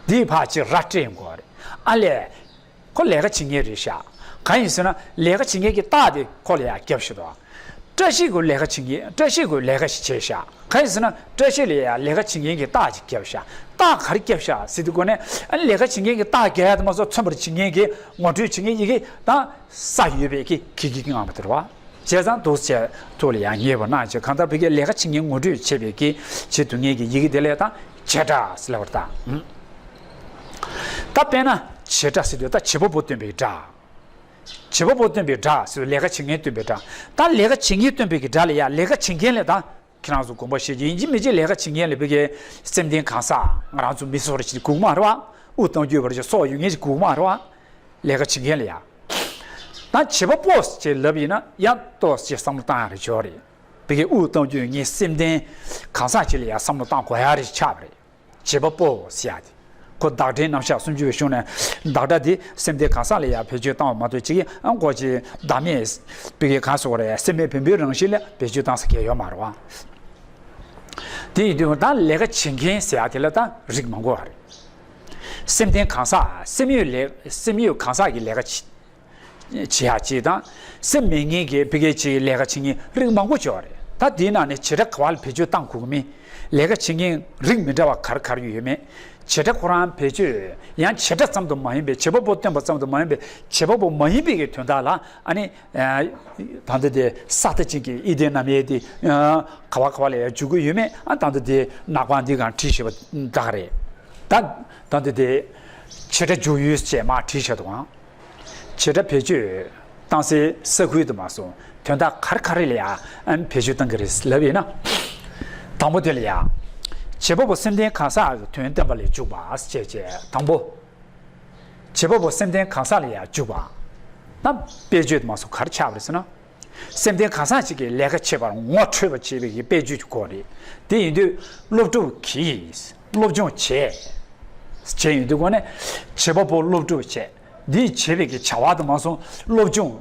འདིའི་ཕར་ཅིག་ར་སྤྲད་ཡོང་དགོས་རེད། ཨ་ལས། ཁོ་ལས་ཀ་བྱེད་མཁན་རེད་ཤག་གང་ཡིན་ཟེར་ན་ལས་ཀ་བྱེད་མཁན་གྱི་རྟགས་དེ་ཁོ་ལ་ཡང་བརྒྱབ་ཤག་དང་། བཀྲ་ཤིས་ཀྱིས་ལས་ཀ་བྱེད་མཁན་བཀྲ་ཤིས་ཀྱིས་ལས་ཀ་ཞིག་བྱས་ཤག་གང་ཡིན་ཟེར་ན་བཀྲ་ཤིས་ལ་ཡང་ལས་ཀ་བྱེད་མཁན་གྱི་རྟགས་ཅིག་བརྒྱབ་ཤག་རྟགས་ག་རེ་བརྒྱབ་ཤག་ཟེར་དུས་སྒོ་ནས་ཨ་ནི་ལས་ཀ་བྱེད་མཁན་གྱི་རྟགས་རྒྱག་ཡ་དེ་མ་གཏོགས་མཚོན་པར་བྱེད་མཁན་གྱི་ངོ་སྤྲོད་བྱེད་མཁན་ཡི་གེ་དང་ས་ཡོད་པའི་གི་གི་གི་གི་ངང་པ་དེ་རེད་བ། བྱས་ཙང་འདུག་ཅེས་ཐུགས་ལ་ཡང་ངེས་པར་གནང་བྱས། གང་ལྟར་བོད་སྐད་ལས་ཀ་བྱེད་མཁན་ངོ་སྤྲོད་བྱེད་པའི་གི་བྱེད་སྡོད་མཁན་གྱི་ཡི་གེ་དེ་ལ་ད་བྱེད་སྒྲ་ཟེར་ལབ་པ་རེད་ད། ད་དཔེར་ན་བྱེད་སྒྲ་ཟེར་དུས་ད་བྱེད་པ་པོ་སྟོན་པའི་སྒྲ། བྱེད་པ་པོ་སྟོན་པའི་སྒྲ་ཟེར་དུས་ལས་ཀ་བྱེད་མཁན་སྟོན་པའི་སྒྲ། ད་ལས་ཀ་བྱེད་མཁན་སྟོན་པའི་གི་སྒྲ་ལ་ཡང་ལས་ཀ་བྱེད་མཁན་ལ་ད། ཁྱེད་རང་ཚོ་དགོངས་པ་བཞེས་ཀྱི་ཡིན་གཅིག་མིན་གཅིག་ལས་ཀ་བྱེད་མཁན་ལ་བོད་སྐད་སེམས་ལྡན་གང་ཟག་ང་རང་ཚོ་མི་སོགས་རེ་ཞིག་དགོས་མ་རེད་བ། དབུགས་གཏོང་རྒྱུ་བར་ཞིག་སྲོག་ཡོད་མཁན་ཞིག་དགོས་མ་རེད་བ། ལས་ཀ་བྱེད་མཁན་ལ་ཡ། ད་བྱེད་པ་པོ་ཞེས་ལབ་ཡིན་ན་ཡང་ལྟོས་ཞེས་བསམ་བློ་བཏང་ཡ་རེ་ཞོར་རེད། བོད་སྐད་དབུགས་གཏོང་རྒྱུ་ཡོད་མཁན་སེམས་ལྡན་གང་ཟག་ཅིག་ལ་ཡ་བསམ་བློ་བཏང་དགོས་ཡ་རེ་ཆགས་པ་རེད། བྱེད་པ་པོ་ཟེར་ཡ་དེ། ཁོ་བདག་སྒྲའི་རྣམ་གཞག་སུམ་ཅུ་པའི་གཞུང་ནས་བདག་སྒྲ་དེ་སེམས་ལྡན་གང་ཟག་ལ་ཡང་བེད་སྤྱོད་བཏང་བ་མ་གཏོགས་ཅིག་ཨང་ཁོ་ཅིག་བདག་མེད་བོད་སྐད་གང་ཟེར་དགོས་རེད། སེམས་མེད་བེམ་པོའི་རང་བཞིན་ལ་བེད་སྤྱོད་བཏང་ས་གལ་ཡོད་མ་རེད་བ། དེ་ཡིན་དུས་ད་ལས་ཀ་བྱེད་མཁན་ཟེར་ཡ་དེ་ལ་ད་རིགས་མང་པོ་ཡོད་རེད། སེམས་ལྡན་གང་ཟག་སེམས་ཡོད་ལས་སེམས་ཡོད་གང་ཟག་གི་ལས་ཀ་བྱེད། བྱེད་ཡག་ཅིག་དང་། སེམས་མེད་མཁན་གྱི་བོད་སྐད་ཅིག་ལས་ཀ་བྱེད་མཁན་རིགས་མང་པོ་ཅིག་ཡོད་རེད། ད་དེའི་ནང་ནས་བྱེད་སྒྲ་ག་བ་ལ་བེད་སྤྱོད་བཏང་དགོས་ཀྱི་མིན། ལས་ཀ་བྱེད་མཁན་རིགས་མི་འདྲ་བ་ག་རེ་ག་རེ་ཡོད་མེད། བྱེད་སྒྲ་ཁོ་རང་བེད་སྤྱོད་ཡང་བྱེད་སྒྲ་ཙམ་དུ་མ་ཡིན་པའི་བྱེད་པ་པོ་སྟོན་པ་ཙམ་དུ་མ་ཡིན་པའི་བྱེད་པ་པོ་མ་ཡིན་པའི་གི་དོན་དག་ལ་ཨ་ནི། ད་ལྟ་དེ་ས་མཐའ་ཅན་གྱི་ཨི་ལྡན་རྣམ་དབྱེ་དེ་ག་བ་ག་བ་ལ་ཡང་འཇུག་གི་ཡོད་མེད། ཨ་ད་ལྟ་དེ་ནག་པང་འདི་གང་བྲིས་བཞག་པ་དག་རེད། ད་ད་ལྟ་དེ་བྱེད་སྒྲ་འཇུག་ཡུལ་ཅེས་མར་བྲིས་བཞག་འདུག་ཨང་། བྱེད་སྒྲ་བེད་སྤྱོད་བཏང་སའི་ས་ཁུལ་དུ་མ་སོང་དོན་དག་ག་རེ་ག་རེ་ལ་ཡང་ཨན་བེད་སྤྱོད་བཏང་གི་རེད་ལབ་ཡིན་ན། དང་པོ་དེ་ལ་ཡང་། བྱེད་པ་པོ་སེམས་ལྡན་གང་ཟག་གི་དོན་བསྟན་པ་ལས་འཇུག་པ་ཞེས་བྱས་དང་པོ། བྱེད་པ་པོ་སེམས་ལྡན་གང་ཟག་ལ་ཡང་འཇུག་པ། ན་དཔེ་བརྗོད་དུ་མ་སོང་ག་རེ་ཆགས་པ་རེད་ཟེར་ན། སེམས་ལྡན་གང་ཟག་ཅིག་གིས་ལས་ཀ་བྱེད་པར་ངོ་འཕྲོད་པར་བྱེད་པའི་དཔེ་བརྗོད་ཀྱི་སྐོར་རེད། དེ་ཡིན་དུས་སློབ་ཕྲུག་གིས་སློབ་སྦྱོང་བྱས། བྱས་ཡོད་དུས་སྒོ་ནས་བྱེད་པ་པོ་སློབ་ཕྲུག་བྱས། འདིས་བྱེད་པའི་གི་བྱ་བ་དུ་མ་སོང་སློབ་སྦྱོང་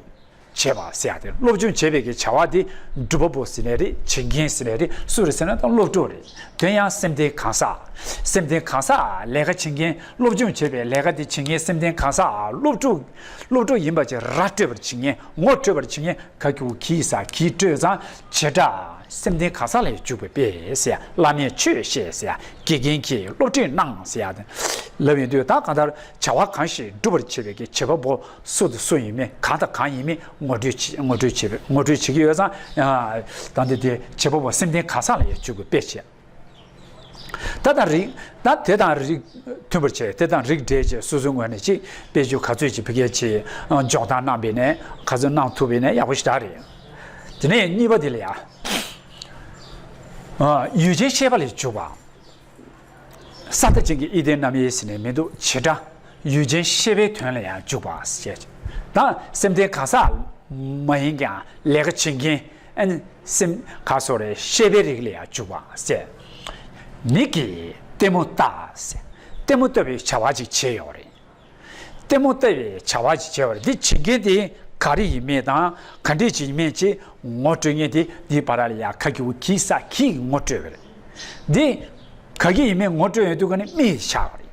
བྱས་པ་ཟེར་ཡ་དེ་སློབ་སྦྱོང་བྱེད་པའི་གི་བྱ་བ་དེ་སྒྲུབ་པ་པོ་ཟེར་ནའི་རེད། བྱེད་མཁན་ཟེར་ནའི་རེད། སུ་རེད་ཟེར་ན་ད་སློབ་ཕྲུག་རེད། དེ་ཡང་སེམས་ལྡན་གང་ཟག་སེམས་ལྡན་གང་ཟག་ལས་ཀ་བྱེད་མཁན་སློབ་སྦྱོང་བྱེད་པའི་ལས་ཀ་དེ་བྱེད་མཁན་སེམས་ལྡན་གང་ཟག་སློབ་ཕྲུག་སློབ་ཕྲུག་ཡིན་པ་ཅིག་ར་སྤྲོད་པར་བྱེད་མཁན་ངོ་སྤྲོད་པར་བྱེད་མཁན། ག་གི་གུ་གི་ས་གིས་སྤྲོད་ཙང་བྱེད་སྒྲ་སེམས་ལྡན་གང་ཟག་ལ་ཡང་འཇུག་པའི་དཔེ་ཟེར། བླ་མས་ཆོས་བཤད་ཟེར། དགེ་རྒན་གྱིས་སློབ་ཁྲིད་གནང་ཟེར་ཡ་དེ་ལབ་ཡོང་དུས་ད་གང་ལྟར་བྱ་བ་གང་ཞིག་སྒྲུབ་པར་བྱེད་པའི་གི་བྱེད་པ་པོ་སུ་དང་སུ་ཡིན་མིན་གང་དང་གང་ཡིན་མིན་ངོ་སྤྲོད་བྱེད་ངོ་སྤྲོད་བྱེད་པའི་ངོ་སྤྲོད་བྱེད་ཀྱི་ཡོད་ཙང་། ད་འདི་དེ་བྱེད་པ་པོ་སེམས་ལྡན་གང་ཟག་ལ་ཡང་འཇུག་པའི་དཔེ་བྱས། ད་དང་རིགས། ད་དེ་དང་རིགས་མཐུན་པར་བྱས། དེ་དང་རིགས་འགྲེ་བྱས་སོ་སོའི་ངོས་ནས་ཅིག་དཔེ་བརྗོད་ག་ཚོད་ཅིག་བི་གལ་ཆེ་འཇོག་སྟངས་གནང་བས་ནས་ག་ཚོད་གནང་ཐུབ་བས་ནས་ཡག་པོ་ཞེ་དྲག་རེད། དེ་ནས་གཉིས་པ་དེ་ལ་ཡ། ཡུལ་ཅན་ཤེས་པ་ལས་འཇུག་པ། ས་མཐའ་ཅན་གྱི་ཨི་ལྡན་རྣམ་དབྱེ་ཟེར་ནས་མི་འདུག་བྱེད་སྒྲ། ཡུལ་ཅན་ཤེས་པའི་དོན་ལ་ཡང་འཇུག་པ་ཞེས། ད་སེམས་ལྡན་གང་ཟག་མ་ཡིན་ཀྱང་ལས་ཀ་བྱེད་མཁན་ཨན་སེམས་ག་སོགས་རེད་ཤེས་པའི་རིགས་ལ་ཡང་འཇུག་པ་ཞེས། མིག་གིས་ལྟད་མོ་ལྟ་ཞེས་ལྟད་མོ་ལྟ་བའི་བྱ་བ་ཅིག་བྱས་ཡོད་རེད། ལྟད་མོ་ལྟ་བའི་བྱ་བ་ཅིག་བྱས་པ་རེད། འདི་བྱེད་མཁན་དེ་ག་རེ་ཡིན་མིན་དང་ག་འདྲས་ཅིག་ཡིན་མིན་ཅིག་ངོ་སྤྲོད་མཁན་དེ་འདིའི་བར་ལ་ཡང་ག་གི་གུ་གི་ས་གིས་ངོ་སྤྲོད་པ་རེད། འདི་ག་གི་ཡིན་མིན་ངོ་སྤྲོད་ཡོང་དུས་ག་ནས་མིག་ཆགས་པ་རེད།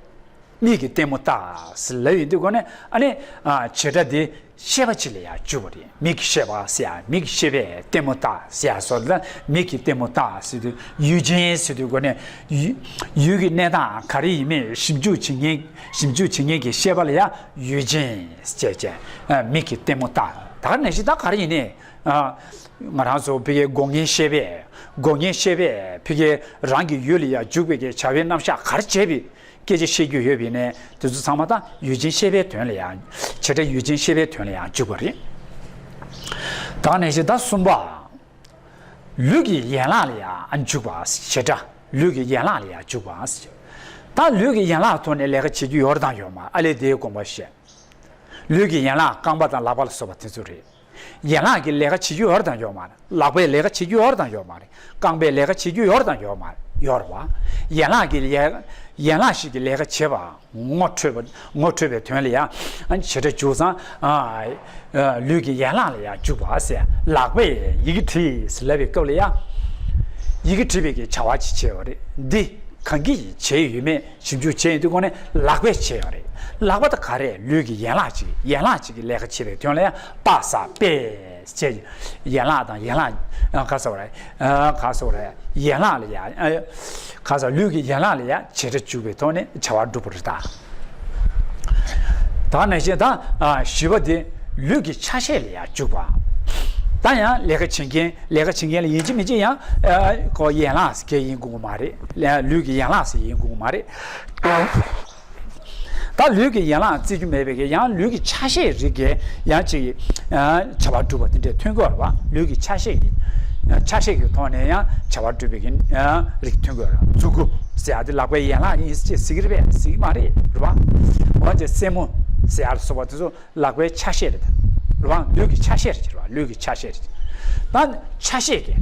མིག་གིས་ལྟད་མོ་ལྟ་ཟེར་ལབ་ཡོང་དུས་ག་ནས་ཨ་ནི་བྱེད་སྒྲ་དེ་ཤེས་པ་ཅིག་ལ་ཡང་འཇུག་པ་རེད། མིག་གི་ཤེས་པ་ཟེར་ཡ་མིག་གི་ཤེས་པས་ལྟད་མོ་ལྟ་ཟེར་ཡ་སོགས་ལ་མིག་གིས་ལྟད་མོ་ལྟ་ཟེར་དུས་ཡུལ་ཅན་ཟེར་དུས་ག་ནས་ཡུལ་ཡུལ་གྱི་གནས་སྟངས་ག་རེ་ཡིན་མིན་ཞིབ་འཇུག་བྱེད་མཁན་ཞིབ་འཇུག་བྱེད་མཁན་གྱི་ཤེས་པ་ལ་ཡང་ཡུལ་ཅན་ཟེར་བྱས་མིག་གིས་ལྟད་མོ་ལྟ། ད་ག་ནང་བཞིན་ད་ག་རེ་ཡིན་ནའི་ང་རང་ཚོ་ཕ་གིའི་སྒོ་ལྔའི་ཤེས་པས་སྒོ་ལྔའི་ཤེས་པས་ཕ་གིའི་རང་གི་ཡུལ་ལ་ཡང་འཇུག་པའི་གི་བྱ་བའི་རྣམ་གཞག་ག་རེ་བྱས་པའི་སྐད་ཆ་བཤད་རྒྱུ་ཡོད་པ་ཡིན་ནའི་དེ་ཚོ་ཚང་མ་ད་ཡུལ་ཅན་ཤེས་པའི་དོན་ལ་ཡང་བྱེད་སྒྲ་ཡུལ་ཅན་ཤེས་པའི་དོན་ལ་ཡང་འཇུག་པ་རེད། ད་ག་ནང་བཞིན་ད་གསུམ་པ། ལུས་ཀྱི་ཡན་ལག་ལ་ཡང་འཇུག་པ་བྱེད་སྒྲ་ལུས་ཀྱི་ཡན་ལག་ལ་ཡང་འཇུག་པ། ད་ལུས་ཀྱི་ཡན་ལག་ཐོག་ནས་ལས་ཀ་བྱེད་རྒྱུ་ཡོད་རེད་དང་ཡོད་མ་རེད། ཨ་ལས་དེའི་དགོངས་པ་བཤད། ལུས་ཀྱི་ཡན་ལག་རྐང་པ་དང་ལག་པ་ལ་སོགས་པ་དེ་ཚོ་རེད། ཡན་ལག་གིས་ལས་ཀ་བྱེད་རྒྱུ་ཡོད་རེད་དང་ཡོད་མ་རེད། ལག་པས་ལས་ཀ་བྱེད་རྒྱུ་ཡོད་རེད་དང་ཡོད་མ་རེད། རྐང་པས་ལས་ཀ་བྱེད་རྒྱུ་ཡོད་རེད་དང་ཡོད་མ་རེད། ཡོད་རེད་བ། ཡན་ལག་གིས་ལས་ཡན་ལག་ཞིག་གིས་ལས་ཀ་བྱེད་པ་ངོ་འཕྲོད་པ་ངོ་འཕྲོད་པའི་དོན་ལ་ཡང་བྱེད་སྒྲ་འཇུག་ཙང་ལུས་ཀྱི་ཡན་ལག་ལ་ཡང་འཇུག་པ་ཟེར། ལག་པས་ཡི་གེ་བྲིས་ཟེར་ལབ་པའི་སྐབས་ལ་ཡང་ཡི་གེ་བྲིས་པའི་གི་བྱ་བ་ཅིག་བྱས་པ་རེད། འདི་གང་གིས་བྱས་ཡོད་མེད་ཞིབ་འཇུག་བྱས་ཡོང་དུས་སྒོ་ནས་ལག་པས་བྱས་ཡོད་རེད། ལག་པ་དང་ག་རེ་ལུས་ཀྱི་ཡན་ལག་ཅིག་ཡན་ལག་ཅིག་གིས་ལས་ཀ་བྱེད་པའི་དོན་ལ་ཡང་པ་ས་པས་བྱས་ཡན་ལག་དང་ཡན་ལག་ག་ཟེར་བ་རེད། ག་ཟེར་བ་རེད། ཡན་ལག་ལ་ཡང་ག་ཟེར་ལུས་ཀྱི་ཡན་ལག་ལ་ཡང་བྱེད་སྒྲ་འཇུག་པའི་ཐོག་ནས་བྱ་བ་སྒྲུབ་པ་རེད་ད། ད་ནང་བཞིན་ད་བཞི་པ་དེ་ལུས་ཀྱི་ཆ་ཤས་ལ་ཡང་འཇུག་པ། ད་ཡང་ལས་ཀ་བྱེད་མཁན་ལས་ཀ་བྱེད་མཁན་ལ་ཡིན་གཅིག་མིན་གཅིག་ཡང་ཨ་ཁོ་ཡན་ལག་ཟེར་མཁན་ཡིན་དགོས་ཀྱི་མ་རེད། ལས་ལུས་ཀྱི་ཡན་ལག་ཟེར་ཡིན་དགོས་ཀྱི་མ་རེད། ད་ལུས་ཀྱི་ཡན་ལག་བརྩི་རྒྱུ་མེད་པའི་གི་ཡང་ལུས་ཀྱི་ཆ་ཤས་རིགས་ཀྱི་ཡང་ཅིག་ཨ་བྱ་བ་སྒྲུབ་པ་དེ་འདྲས་ཐོན་གྱི་ཡོད་རེད་བ། ལུས་ཀྱི་ཆ་ཤས་ཀྱི་ཆ་ཤས་ཀྱི་ཐོག་ནས་ཡང་བྱ་བ་སྒྲུབ་པའི་གི་ཨ་རིགས་ཐོན་གྱི་ཡོད་རེད། མཛུ་གུ་ཟེར་ཡ་དེ་ལག་པའི་ཡན་ལག་ཡིན་ཅེས་ཟེར་གྱི་རེད་པས། ཟེར་གྱི་མ་རེད། རེད་བ། འོ་ཅེ་སེན་མོ་ཟེར་ཡ་ལ་སོགས་པ་དེ་ཚོ་ལག་པའི་ཆ་ཤས་རེད། རེད་བ། ལུས་ཀྱི་ཆ་ཤས་རེད། རེད་བ། ལུས་ཀྱི་ཆ་ཤས་རེད། ད་ཆ་ཤས་ཀྱི་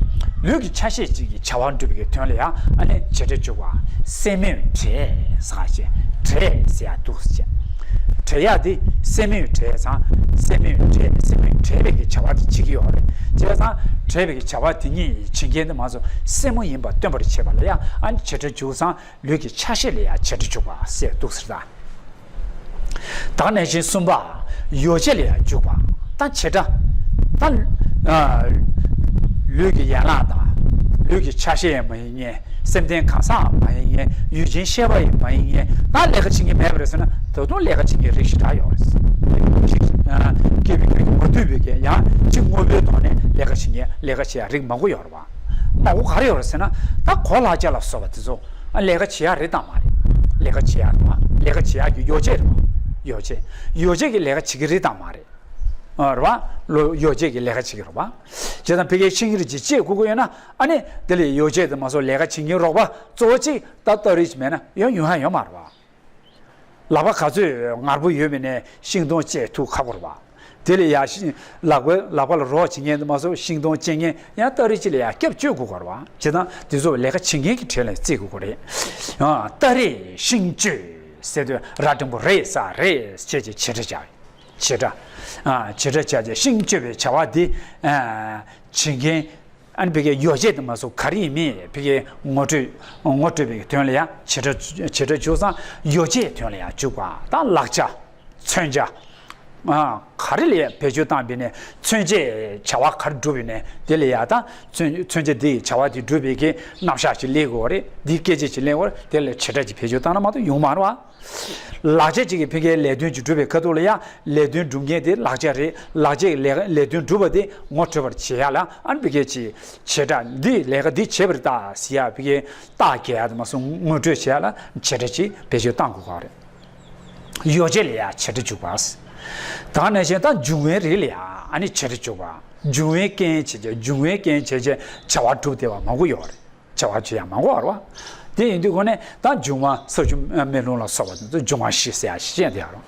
ལུས་ཀྱི་ཆ་ཤས་གཅིག་གི་བྱ་བ་སྒྲུབ་པའི་དོན་ལ་ཡང་ཨ་ནི་བྱེད་སྒྲ་འཇུག་པ། སེན་མོས་བྲད་ཟེར་བ་ཅེ། བྲད་ཟེར་ཡ་འདུག་ཟེར་བྱས། བྲད་ཡ་དེ་སེན་མོས་བྲད་ཙང་སེན་མོས་བྲད། སེན་མོས་བྲད་པའི་གི་བྱ་བ་དེ་བྱེད་ཀྱི་ཡོད་རེད། བྱས་ཙང་བྲད་པའི་གི་བྱ་བ་དེ་ཉིད་བྱེད་མཁན་དེ་མ་གཏོགས་སེན་མོ་ཡིན་པ་སྟོན་པར་བྱེད་པ་ལ་ཡང་ཨ་ནི་བྱེད་སྒྲ་འཇུག་ཙང་ལུས་ཀྱི་ཆ་ཤས་ལ་ཡང་བྱེད་སྒྲ་འཇུག་པ་ཟེར་འདུག་ཟེར་ད། ད་ག་ནང་བཞིན་གསུམ་པ། ཡོ་བྱད་ལ་ཡང་འཇུག་པ། ད་བྱེད་སྒྲ། ད་ཨ་ལུས་ཀྱི་ཡན་ལག་དང་། ལུས་ཀྱི་ཆ་ཤས་ཡང་མ་ཡིན་མཁན། སེམས་ལྡན་གང་ཟག་མ་ཡིན་མཁན། ཡུལ་ཅན་ཤེས་པ་ཡང་མ་ཡིན་མཁན། ད་ལས་ཀ་བྱེད་མཁན་མེད་པ་རེད་ཟེར་ན་ད་དུང་ལས་ཀ་བྱེད་མཁན་རིགས་ཞེ་དྲག་ཡོད་རེད། ཨ་སྐྱེས་པའི་རིགས་མ་འདུས་པའི་གི་ཡང་གཅིག་དངོས་པོའི་ཐོག་ནས་ལས་ཀ་བྱེད་མཁན་ལས་ཀ་བྱེད་ཡ་རིགས་མང་པོ་ཡོད་རེད་བ། མང་པོ་ག་རེ་ཡོད་རེད་ཟེར་ན། ད་གོ་ལག་ཆ་ལ་སོགས་པ་དེ་ཚོ་ཨ་ལས་ཀ་བྱེད་ཡ་རེད་དམ་མ་རེད། ལས་ཀ་བྱེད་ཡ་རེད་བ། ལས་ཀ་བྱེད་ཡ་གི་ཡོ་བྱད་རེད་བ། ཡོ་བྱད། ཡོ་བྱད་ཀྱི་ལས་ཀ་བྱེད་ཀྱི་རེད་དམ་མ་རེད། ཨ་རེད་བ། ལོ་ཡོ་བྱད་ཀྱི་ལས་ཀ་བྱེད་ཀྱི་རེད་བ། བྱས་ཙང་ཕ་གིའི་ཤིང་རིགས་ཅིག་བཅད་དགོས་ཀྱི་ཡོད་ན་ཨ་ནི་དེ་ལས་ཡོ་བྱད་དེ་མ་སོགས་ལས་ཀ་བྱེད་མཁན་རོགས་པ་གཙོ་བོ་གཅིག་ད་སྟ་རེ་ཅིག་མེད་ན་ཡང་ཡོང་ཡ་ཡོད་མ་རེད་བ། ལག་པ་ག་ཚོད་ངར་པོ་ཡོད་མེད་ནས་ཤིང་སྡོང་བཅད་ཐུབ་ཁག་པོ་རེད་བ། དེ་ལས་ཡ་ཤི་ལག་པ་ལག་པ་ལ་རོགས་བྱེད་མཁན་དུ་མ་སོགས་ཤིང་སྡོང་བཅད་མཁན་ཡང་སྟ་རེ་གཅིག་ལ་ཡ་སྐྱབས་བཅོལ་དགོས་ཀྱི་རེད་བ། བྱས་ཙང་དེ་ཚོ་ལས་ཀ་བྱེད་མཁན་གྱི་གྲས་ལ་བརྩི་དགོས་ཀྱི་རེད། ཨ་སྟ་རེ་ཤིང་གཅོད་ཟེར་དུས་ར་འགྲེང་བུ་རེད་ས་རེད་ཅེས་ཀྱི་བྱེད་སྒྲ་བྱ། བྱེད་སྒྲ། ཨ་བྱེད་སྒྲ་བྱ་བྱས་ཤིང་གཅོད་པའི་བྱ་བ་འདི་ཨ་བྱེད་མཁན། ཨ་ནི་ཕ་གིའི་ཡོ་བྱད་དུ་མ་སོགས་ག་རེ་ཡིན་མིན་ཕ་གིའི་ངོ་སྤྲོད་ངོ་སྤྲོད་པའི་དོན་ལ་ཡང་བྱེད་སྒྲ་བྱེད་སྒྲ་འཇུག་ཙང་ཡོ་བྱད་དོན་ལ་ཡང་འཇུག་པ་དང་ལག་ཆ། མཚོན་ཆ། ཨ་ག་རེ་ལ་ཡང་བེད་སྤྱོད་བཏང་བས་ནས་མཚོན་ཆས་བྱ་བ་ག་རེ་སྒྲུབ་ཡོད་ནས་དེ་ལ་ཡང་ད་མཚོན་མཚོན་ཆ་འདི་བྱ་བ་འདི་སྒྲུབ་པའི་གི་རྣམ་གཞག་ཅིག་སླེབས་དགོས་རེད། འདི་སྐད་ཆ་ཅིག་གླེང་དགོས་རེད། དེ་ལ་བྱེད་སྒྲ་ཅིག་བེད་སྤྱོད་བཏང་ན་མ་གཏོགས་ཡོང་མ་རེད་བ། ལག་ཆ་གཅིག་གིས་ཕ་གིའི་ལས་དོན་གཅིག་སྒྲུབ་པའི་ཁ་ཐུག་ལ་ཡང་ལས་དོན་སྒྲུབ་མཁན་དེ་ལག་ཆ་རེད། ལག་ཆ་གིས་ལས་ལས་དོན་སྒྲུབ་པ་དེ་ངོ་འཕྲོད་པར་བྱེད་ཡ་ལ་ཨ་ནི་ཕ་གིའི་ཅིག་བྱེད་སྒྲ་འདི་ལས་ཀ་འདི་བྱེད་པར་ལྟ་ཟེར་ཡ་ཕ་གིའི་རྟགས་རྒྱག་ཡ་དེ་མ་སོང་ངོ་སྤྲོད་བྱེད་ཡ་ལ་བྱེད་སྒྲ་ཅིག་བེད་སྤྱོད་བཏང་དགོས་ཀྱི་རེད། ཡོ་བྱད་ལ་ཡང་བྱེད་སྒྲ་འཇུག་པ། ད་ག་ནང་བཞིན་ད་འབྱུང་བའི་རིགས་ལ་ཡང་ཨ་ནི་བྱེད་སྒྲ་འཇུག་པ། འབྱུང་བའི་རྐྱེན་བྱས་བྱས་འབྱུང་བའི་རྐྱེན་བྱས་བྱས་བྱ་བ་སྒྲུབ་བསྡད་པ་མང་པོ་ཡོད་རེད། བྱ་བ་བྱེད་ཡ་མང་པོ་ཡོད་རེད་བ། དེ་ཡིན་དུས་ཁོ་ནས་ད་འབྱུང་བ་ས་ཆུ་མེ་རླུང་ལ་སོགས་པ་དེ་ཚོ་འབྱུང་བ་བཞི་ཟེར་ཡ་ཞིག་བཤད་བསྡད་ཡོད་རེད།